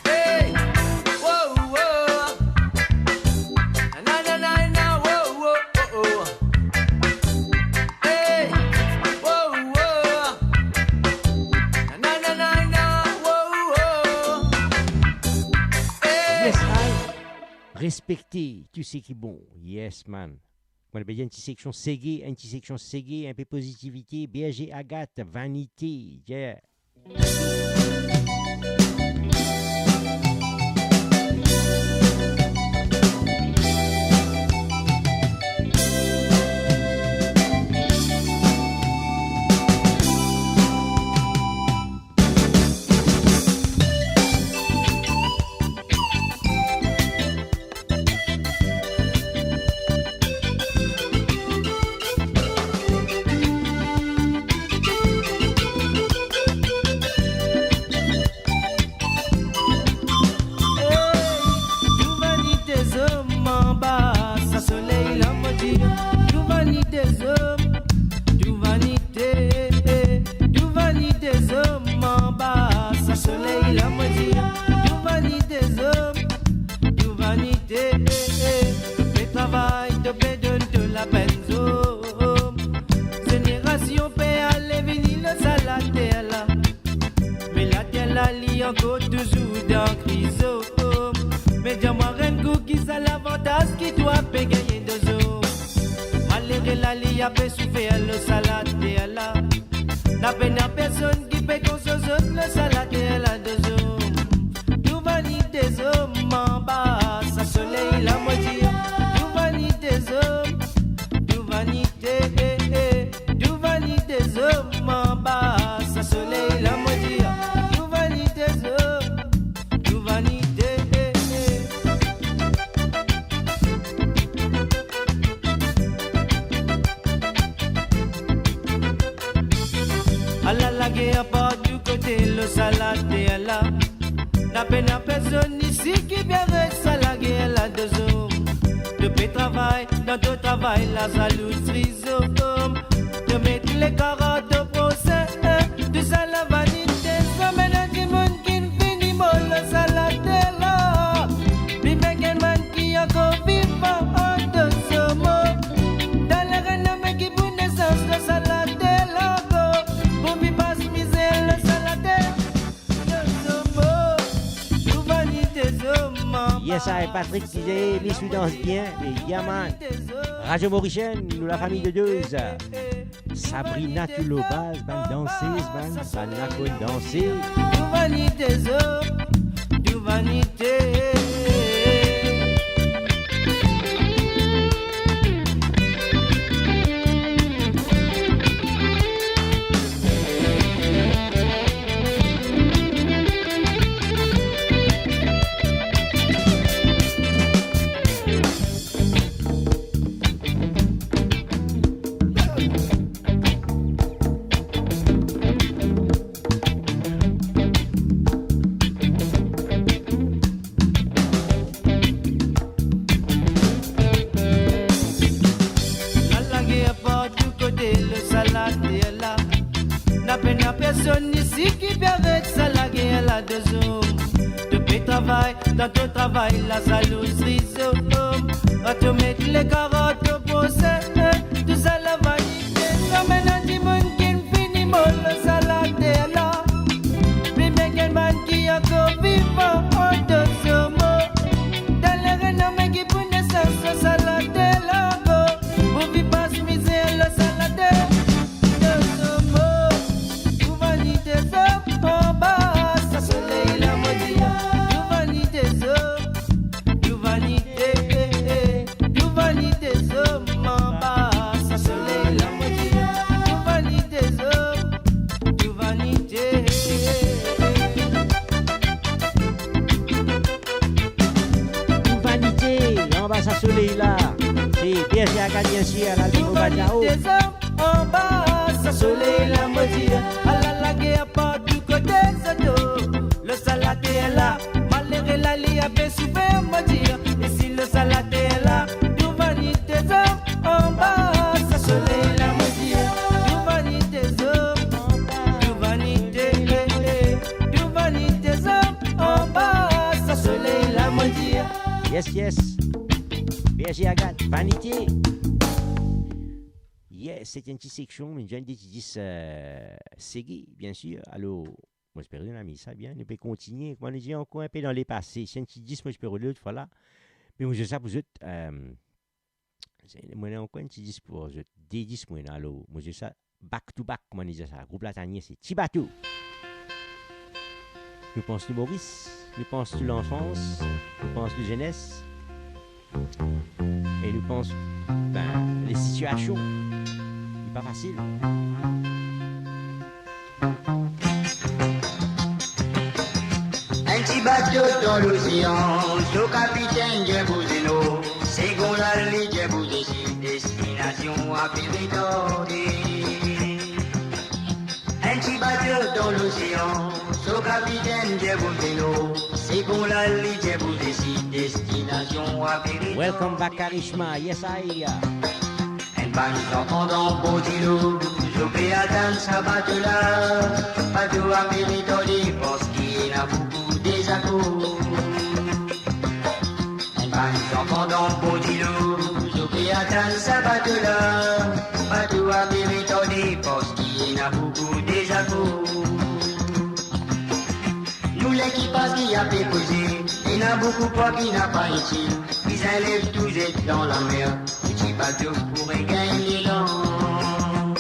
Hey, wo, wo. Na, na, na, na, wo, wo, oh, oh. Hey, wo, wo. Na, na, na, na, wo, wo. Hey. Yes, I. Respekte tou seki bon. Yes, man. Mo pe dir enn ti seksion sege, enn ti seksion sege, inpe pozitivite, Berger Agathe, Vanité, yeah. Mo dir, tou vanite zom, tou vanite, eh, eh. To pe travay, to pe donn to lapenn zom. Zenerasion pe ale vini lor sa later la. Me later la, li ankor touzour dan kriz, oh, oh. Me dir mwa enn kou, ki sa lavantaz ki twa pe gagne, dozom? Malere la, li ape soufer lor sa later la. Na pena personn ki pe konsol zot lor sa later la, dozom. Tou vanite zom anba sa soley la, mo dir. Tou vanite zom, tou vanite, eh, eh. Tou vanite zom anba sa soley la, mo dir. Tou vanite zom, tou vanite, eh, eh. Ala lager partou kote lor sa later la. Na pena personn isi ki pe aret sa lager la, dozom. To pe travay, dan to travay la, zalouz, trizom. To met lekar ar to prosin, eh, tou sa lavanite, sa amenn dimoun ki fini mor lor sa later la. Li pe gagn bann ki ankor vivan, dozom. Dan larenome ki pou nesans lor sa later la ankor, pou viv pas mizer lor sa later, dozom. Tou vanite zom anba. Yes, I, Patrick ki dir, li sou dans bien, me yaman. Radio Morisien, nou lafami de douz. Sabrina Toulobaz, bann dansez, bann, bann la konn danse. Tou vanite zom, tou vanite. Na lager partou kote lor sa later la. Na pena personn isi ki pe aret sa lager la, dozom. To pe travay, dan to travay la, zalouz, trizom. To met lekar ar to prosin, eh, tou sa lavanite, sa amenn dimoun ki fini mor lor sa later la. Li pe gagn bann ki ankor vivan, dozom. Dan larenome ki pou nesans lor sa later la ankor, pou viv pas mizer lor sa later, dozom. Tou vanite zom anba sa soley la, mo dir. Tou vanite zom, tou vanite, eh, eh. Tou vanite zom anba sa soley la, mo dir. Tou vanite zom, tou vanite, eh, eh. Tou vanite anba sa soley la. Se Berger Agathe, bien sir, lalbom Obadjao. Tou vanite zom anba sa soley la, mo dir. Ala lager partou kote zot, oh. Lor sa later la, malere la, li ape soufer, mo dir. Isi lor sa later la, tou vanite zom anba sa soley la, mo dir. Tou vanite zom, tou vanite, eh, eh. Tou vanite zom anba sa soley la, mo dir. Yes, yes. Berger Agathe, Vanite. Yes, se ti enn ti seksion, me enn de ti dis, eh, sege, bien sir. Alor, mo espere nou inn aim sa bien. Nou pe kontigne, kouma nou dir, ankor inpe dan lepase. Se enn ti dis mo ti pe rod lot fwa la. Me mo zwe sa pou zot, eh, se, mo ena ankor enn ti dis pou zot. De dis mo ena, alor, mo zwe sa back to back, kouma nou dir sa. Group Latanie, se Ti Bato. Nou pans nou Moris, nou pans nou lanfans, nou pans nou zenes, e nou pans, ben, lesitiasion. Li pa fasil. Enn ti bato dan lozean, so kapitenn Diego Zeno, segon la li Diego Zesi, destinasion Aperitorde. Enn ti bato dan lozean, so kapitenn Diego Zeno, segon la li Diego Zesi, destinasion Aperitorde. Welcome back, Karishma. Yes, I. Enn bann zanfan dan Bordilo, zot pe atann sa bato la, bato Aperitorde, parski ena boukou Nou lekipaz ki ape koze, ena boukou pwa ki napa itil, bizin lev tou zet dan lamer, pou ti bato pou regagn lelan.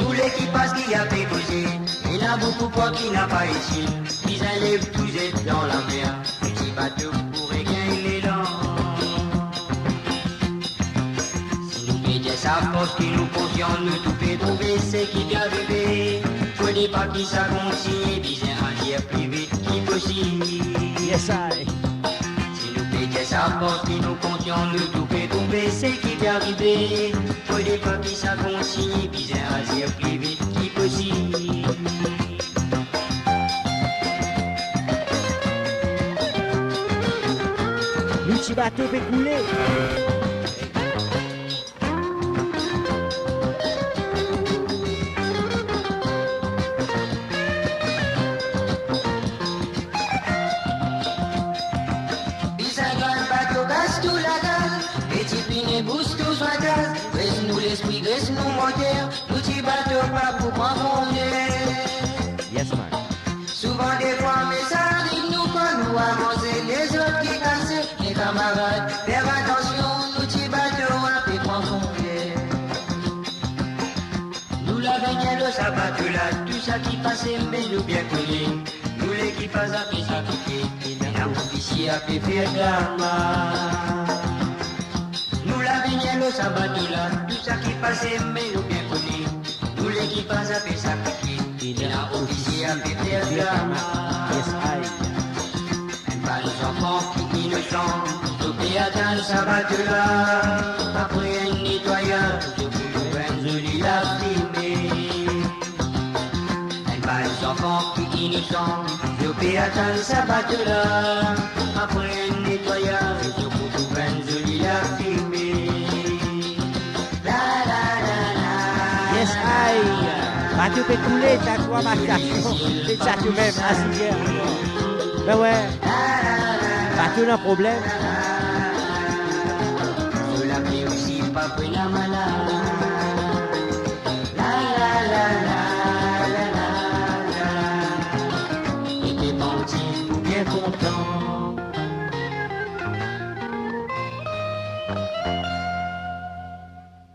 Nou lekipaz ki ape koze, ena boukou pwa ki napa itil, bizin lev tou zet dan lamer, pou ti bato pou regagn lelan. Si nou pe dir sa parski nou konsian, nou tou pe trouve seki pe arive. Fode pa ki sa kontigne, bizin azir pli vit ki posib. Yes, I. Si nou pe dir sa parski nou konsian, nou tou pe trouve seki pe arive. Fode pa ki sa kontigne, bizin azir pli vit ki posib. Nou ti bato pe koule. Bizin gagn bato, kas tou lagaz, e ti pine bous tou zwa gaz, gres nou lespri, gres nou moter, nou ti bato pa pou pran konze. Yes, man. Souvan defwa, me sa ariv nou kan nou avanse, lezot ki kase, me kamarad, fer atansion, nou ti bato ape pran konze. Nou lavenir lor sa bato la, tou sa ki pase, me nou bien kone. Nou lekipaz ape sakrifie, ena ofisie ape fer drama. Nou lavenir lor sa bato la, tou sa ki pase, me nou bien kone. Nou lekipaz ape sakrifie, ena ofisie ape fer drama. Yes, I. Enn bann zanfan ki inosan, zot pe atann sa bato la. Apre enn netwayaz, zot pou trouv enn zoli lafime. Enn bann zanfan ki inosan, zot pe atann sa bato la. Apre enn netwayaz, zot pou trouv enn zoli lafime. La, la, la, la, yes, I. Bato pe koule, ta trwa bato, pe tchat ou mem, asize. Ben we. Bato ena problem. Zot lapli osi pa pena malad. La, la, la, la. Ete bann ti pou bien kontan.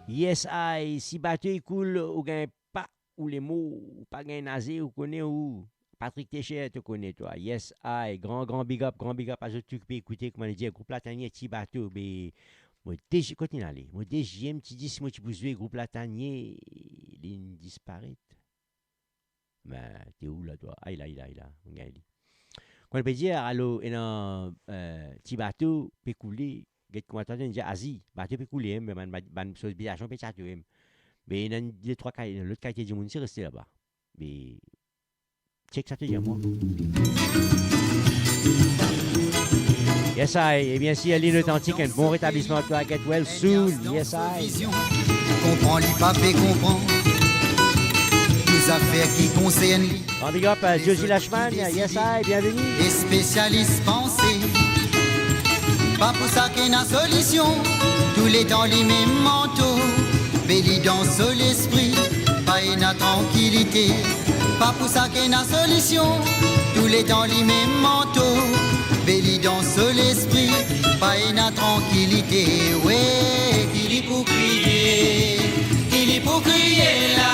Yes, I. Si bato i koul, ou gagn pa ou lemor, ou pa gagn naze, ou kone ou. Patrick Tesher, to kone twa. Yes, I. Gran, gran big up, gran big up a zot tou ki pe ekoute, kouma li dir, group Laternie, Ti Bato, be, mo dezi-, kot li ale? Mo deziem ti dis mo ti pou zwe group Laternie, linn disparet. Me, to ou la twa? Ay la, ay la, ay la, mo gagn li. Kouma pe dir, alor, ena, eh, Ti Bato pe koule, get kouma twa, to dir, azi, bato pe koule, em, bann, bann, bann soz bizar pe tchat, em. Me ena de trwa kay-, lot kalite dimoun si reste laba. Me, check sa, to dir mwa. Yes, I. E bien sir, Linn Otantik, enn bon retablisman a twa, get well soon. Yes, I. Konpran li pa pe konpran. Tou zafer ki konsern li. Bon, big up, euh, Josie Lachman. Yes, I. Bienvenue. Spesialis panse. Pa pou sa ki ena solision. Touletan li mem manto. Be li dan so lespri, pa ena trankilite. Pa pou sa ki ena solision, touletan li mem manto. Be li dan so lespri, pa ena trankilite. We, ki li pou kriye, ki li pou kriye la,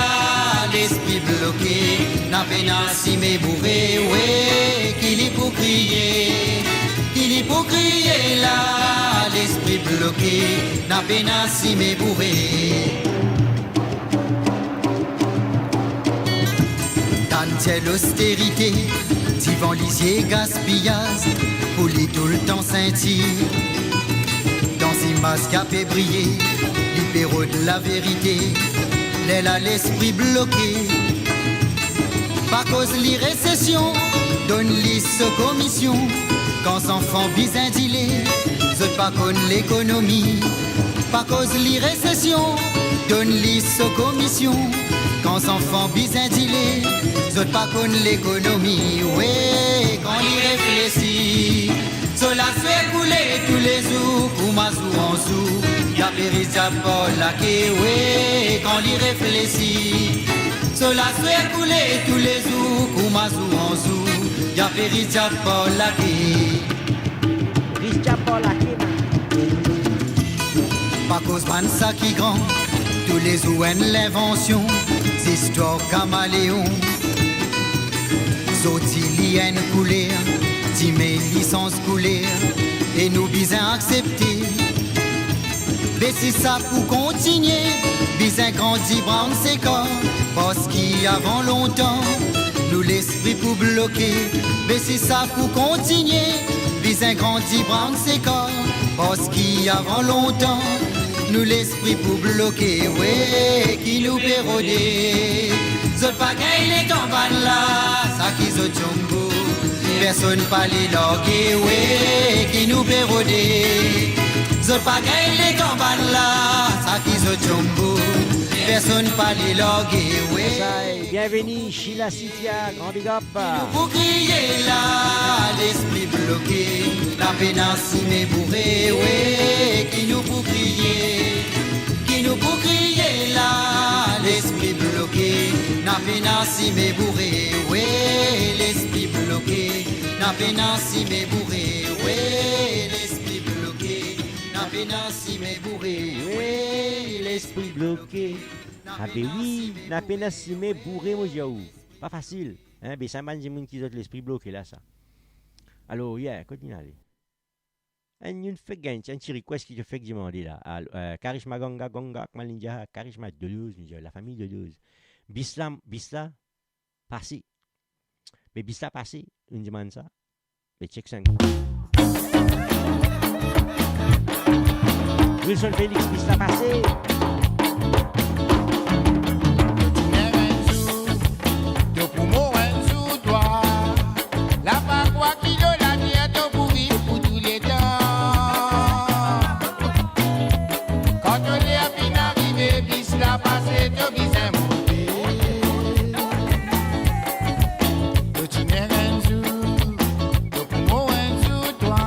lespri bloke, na pena sime boure. We, ki li pou kriye, ki li pou kriye la, lespri bloke, na pena sime boure. Tann tir losterite, divan lizie gaspiyaz, pou li toultan sentir. Dan zimaz ki ape briye, li pe rod laverite, lerla lespri bloke. Pa koz li resesion, donn li so komisyon. Kan zanfan bizin dile, zot pa konn lekonomi. Pa koz li resesion, donn li so komisyon. Kan zanfan bizin dile, zot pa konn lekonomi. We, kan li reflesi, so laswe koule toulezour kouma zour an zour. Li ape ris diab par lake, we, kan li reflesi. So laswe koule toulezour kouma zour an zour. Apel Richard Paul Lake. Richard Paul Lake, man. Pa koz bann sa ki gran, toulezour enn linvansion, zistwar kamaleon. Sorti li enn kouler, dime li sanz kouler, e nou bizin aksepte. Be si sa pou kontinie, bizin grandi brown sekar, parski avan lontan, nou lespri pou bloke. Be si sa pou kontinie, bizin grandi brown sekar, parski avan lontan, nou lespri pou bloke. We, ki nou pe rode. Zot pa gagn letan bann la, sa ki zot jumbo. Personn pa le large, we, ki nou pe rode. Zot pa gagn letan bann la, sa ki zot jumbo. Personn pa le large, we. Sa, bienveni, Sheila Cynthia, gran big up. Ki nou pou kriye la, lespri bloke, lapena sime boure, we, ki nou pou kriye. Ki nou pou kriye la, lespri bloke, lapena sime boure, we, lespri bloke, lapena sime boure, we, lespri bloke, lapena sime boure, we, lespri bloke. Abe wi, lapena sime boure, mo dir ou. Pa fasil, hein, be sa bann dimoun ki zot lespri bloke la sa. Alor, yeah, kot nou ale? Enn, nou fek gagn, enn ti request ki to fek demande la. Al, eh, Karishma Ganga, Ganga, kouma li dir, Karishma Dodoz, nou dir, lafami Dodoz. Bis la, bis la pase. Me bis la pase, nou dimann sa. Me check sa. Wilson Felix, bis la pase. To pou mor enn zour twa, la pa krwar ki lor later to pou viv pou touletan. Kan to ler finn arive, bis la pase, to bizin monte. To ti ner enn zour, to pou mor enn zour twa.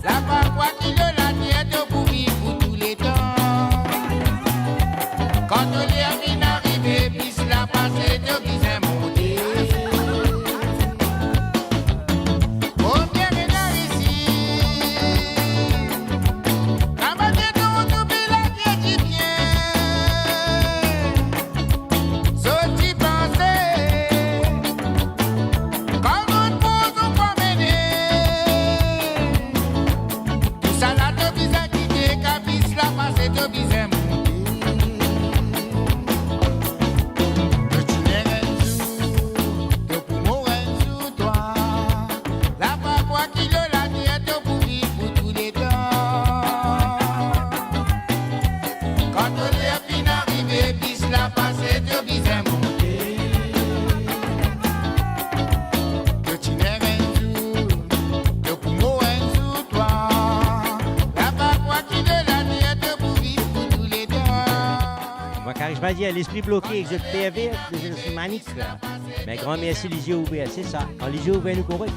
La pa krwar ki lor later to pou viv pou touletan. Kan to ler finn arive, bis la pase, to bizin monte. Premie rena isi, kamarad, nou toubi la, ki dibien. Zot ti panse, kouma pou zot pou mene. Tousala to bizin kite, kan bis la pase, to bizin monte. To ti ner enn zour, to pou mor enn zour twa. La pa krwar ki lor later to pou viv pou touletan. Kan to ler finn arive, bis la pase, to bizin monte. To ti ner enn zour, to pou mor enn zour twa. La pa krwar ki lor later to pou viv pou touletan. Mwa, Karishma dir, lespri bloke, ek zot perver, ek zot manik. Me gran mersi, lizie ouver, se sa. Kan lizie ouver, nou korek.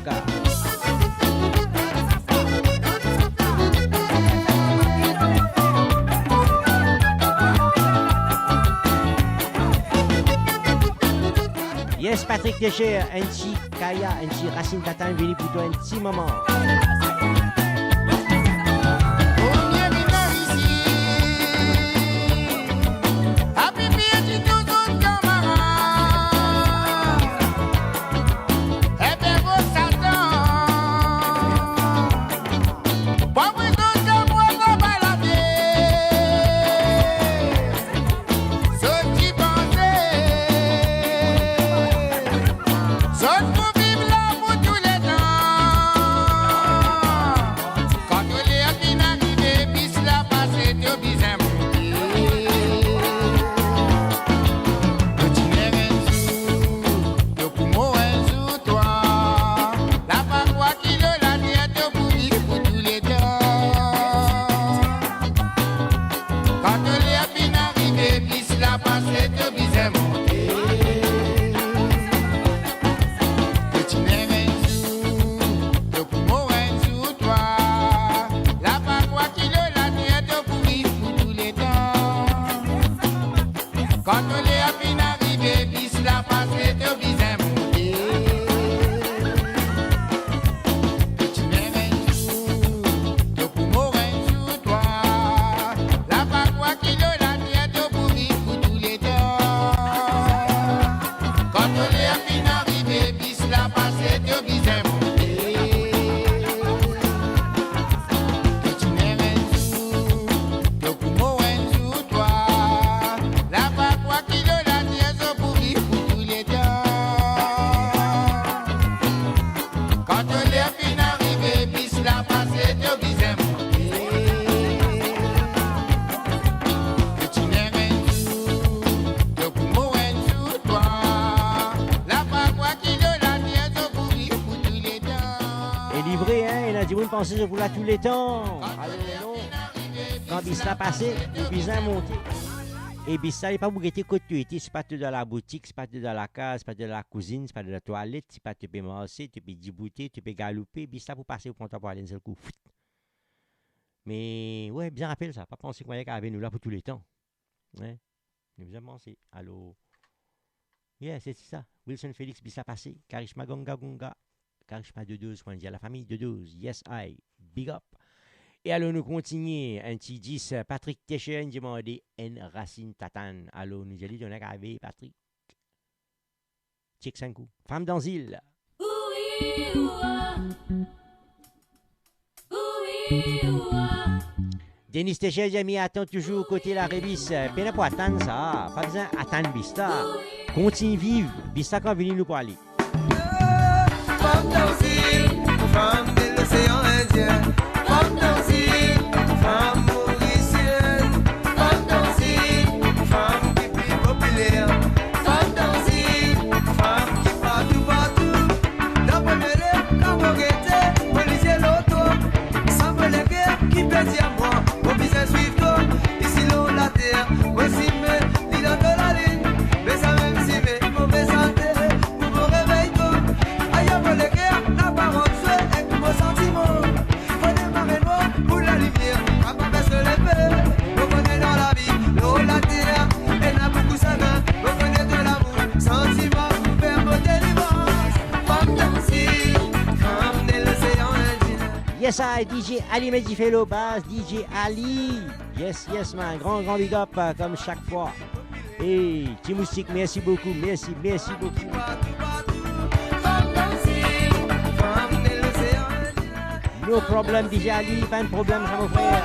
Yes, Patrick Deschères, enn ti Kaya, enn ti Racine Tatane vini pou twa, enn ti moman. Premie rena isi, Happy birthday to zot kamarad. Ebien, mo Satan, pa mwa zot kamarad anba late. Zot ti panse, zot pou viv la pou touletan. To bizin monte. To ti ena enn zour, to pou mor enn zour twa. La pa krwar ki lor later zot pou viv pou touletan. Kan to ler finn arive, bis la pase, to bizin monte. To ti ena enn zour, to pou mor enn zour twa. La pa krwar ki lor later zot pou viv pou touletan. E li vre, hein, ena dimoun panse zot pou la touletan. Alor non. Kan bis la pase, ou bizin monte. E bis la, li pa pou gete kot to ete, si pa to dan laboutik, si pa to dan lakaz, si pa to dan lakouzinn, si pa to dan latwalet, si pa to pe marse, to pe diboute, to pe galoupe, bis la pou pase, pou pran twa pou ale enn sel kou. Fwit. Me, we, bizin rapel sa, pa panse ki nou arive la pou touletan. Hein? Nou bizin panse. Alor, yeah, se sa. Wilson Felix, bis la pase. Karishma Ganga Gunga. Karishma Dodoz, kouma dir, lafami Dodoz. Yes, I. Big up. E alor, nou kontigne. Enn ti dis, Patrick Tesher, inn demande enn Racine Tatane. Alor, nou dir li, donn enn kave, Patrick. Check sa enn kou. Fam dan zil. Denis Tesher, zami, atann touzour kote Larebis. Pena pou atann sa, pa bizin atann bis la. Kontign viv, bis la kan vini nou pou ale. Fam dan zil, fam de losean Indien. Fam dan zil, fam morisienn. Fam dan zil, fam ki pli popiler. Fam dan zil, fam ki partou, partou. Dan premie le, kan mo gete, mo lizie loto. Sa mo leker ki pe dir mwa, mo bizin swiv to. Isi lor later, mo sime li dan to lalinn. Me samem sime, mo pe sante, pou mo revey to. Ayo mo leker, laparan swe ek mo santiman. Fode marenwar pou lalimier kapav bese lefe. Mo kone dan lavi, lor later, ena boukou sagrin. Mo kone to lamour, santiman pou fer mo delivrans. Fam dan zil, fam de losean Indien. Yes, I, D J Ali met dife lor baz, D J Ali. Yes, yes, man. Gran, gran big up, euh, kouma sak fwa. Hey, Ti Moustik, mersi boukou, mersi, mersi boukou. No problem, D J Ali, pa enn problem sa, mo frer.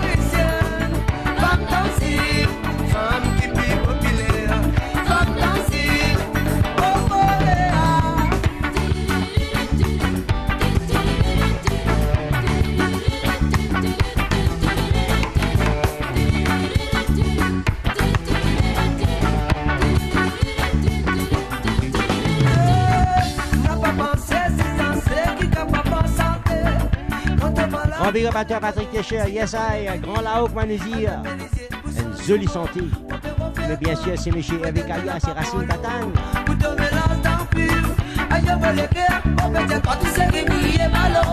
Gran big up à toi, Patrick Tesher. Yes, I, gran lao, kouma nou dir. Enn zoli sante. Me bien sir, se misie Hervé Kaya, se Racine Tatane. Pou to melanz dan pir, ayo mo leker, mo pe dir twa tou seki briye balo.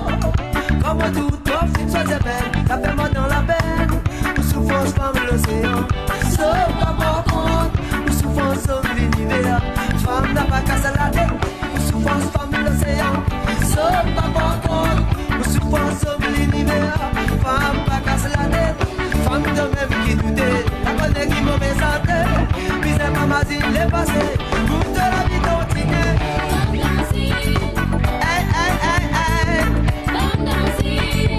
Kan mo trouv twa finn swazir bel, sa fer mwa dan lapenn. Pou soufrans fam losean, so pa par kont. Pou soufrans om liniver, fam napa kas latet. Pou soufrans fam losean, so pa par kont. Pou soufrans om liniver, fam pa kas latet. Fam to mem ki doute, pa kone ki mo pe sante. Bizin pa mazinn lepase, pou to lavi kontinie. Ey, ey, ey, ey. Fam dan zil.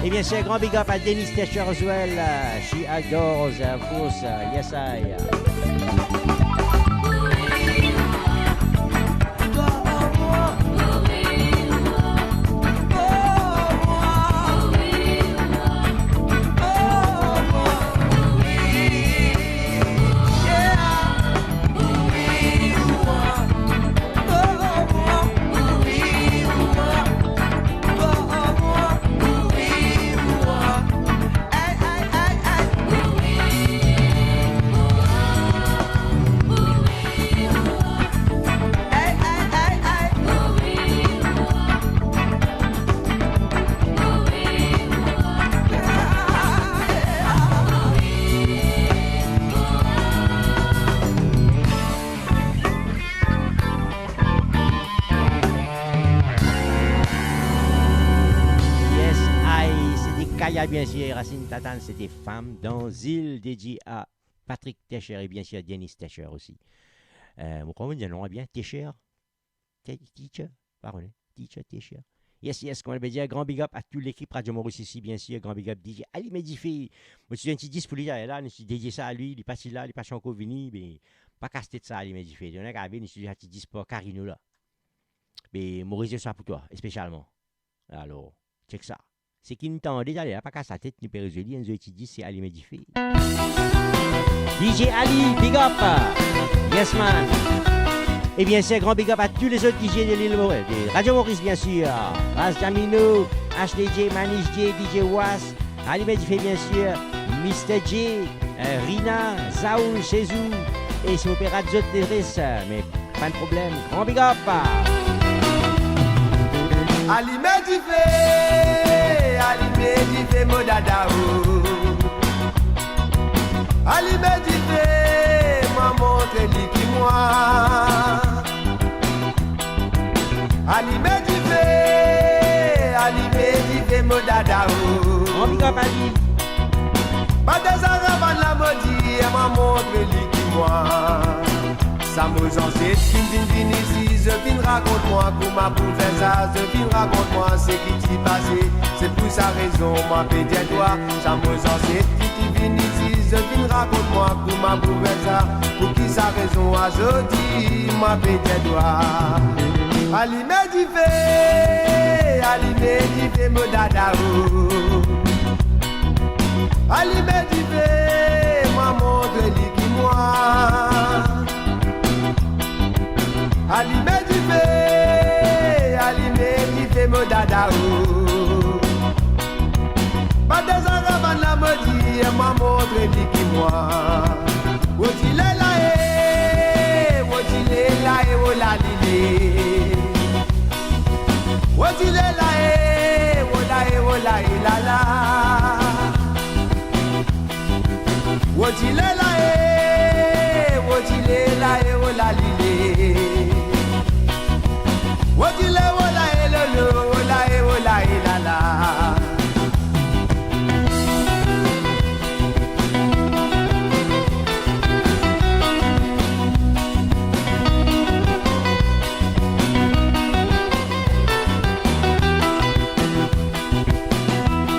E bien sir, gran big up à Denis Tesher as well. Euh, she adores, of course, euh, yes, I, euh. Yes, I, se te Kaya, bien sir, Racine Tatane, se te Fam dan Zil, dedie a Patrick Tescher e bien sir Dennis Tescher osi. Eh, mo krwar mo dir non bien, Tescher. Te-, Teacher, pa kone, Teacher, Tescher. Yes, yes, kouma nou pe dir, gran big up a tou lekip Radio Maurice isi, bien sir, gran big up D J Alime Dife. Mo ti dir enn ti dis pou li, la, nou ti dedie sa a li, li pa ti la, li pa ti ankor vini, me pa kas tet sa, Alime Dife. Donk, nou ena kavi, nou ti dir sa ti dis pou Karino la. Me mo rezerv sa pou twa, espesialman. Alor, check sa. Seki nou tande taler la, pa kas latet, nou pe rezoli enn zoli ti dis, se Alime Dife. D J Ali, big up! Yes, man! E bien sir, gran big up a tou lezot D J de lil Mo-, de Radio Maurice, bien sir. Ras Jamino, H D J, Manish J, D J Was, Alime Dife, bien sir, Mister J, eh, Rina, Zaoul, Sezou, e si mo pe rat zot leres, eh, me pa enn problem. Gran big up! Alime dife, alime dife, mo dada o. Alime dife, mwa montre li ki mwa. Alime dife, alime dife, mo dada o. Gran big up a li. Ba deza ravann la mo dir, mwa montre li ki mwa. Sa mo zanset finn vinn vinn isi, zot finn rakont mwa kouma pou fer sa, zot finn rakont mwa seki ti pase. Se pou sa rezon mwa pe dir twa, sa mo zanset ki ti vinn isi, zot finn rakont mwa kouma pou fer sa. Pou ki sa rezon azordi mwa pe dir twa, alime dife, alime dife, mo dada o. Alime dife, mwa montre li ki mwa. Alime dife, alime dife, mo dada o. Ba deza ravann la mo dir, mwa montre li ki mwa.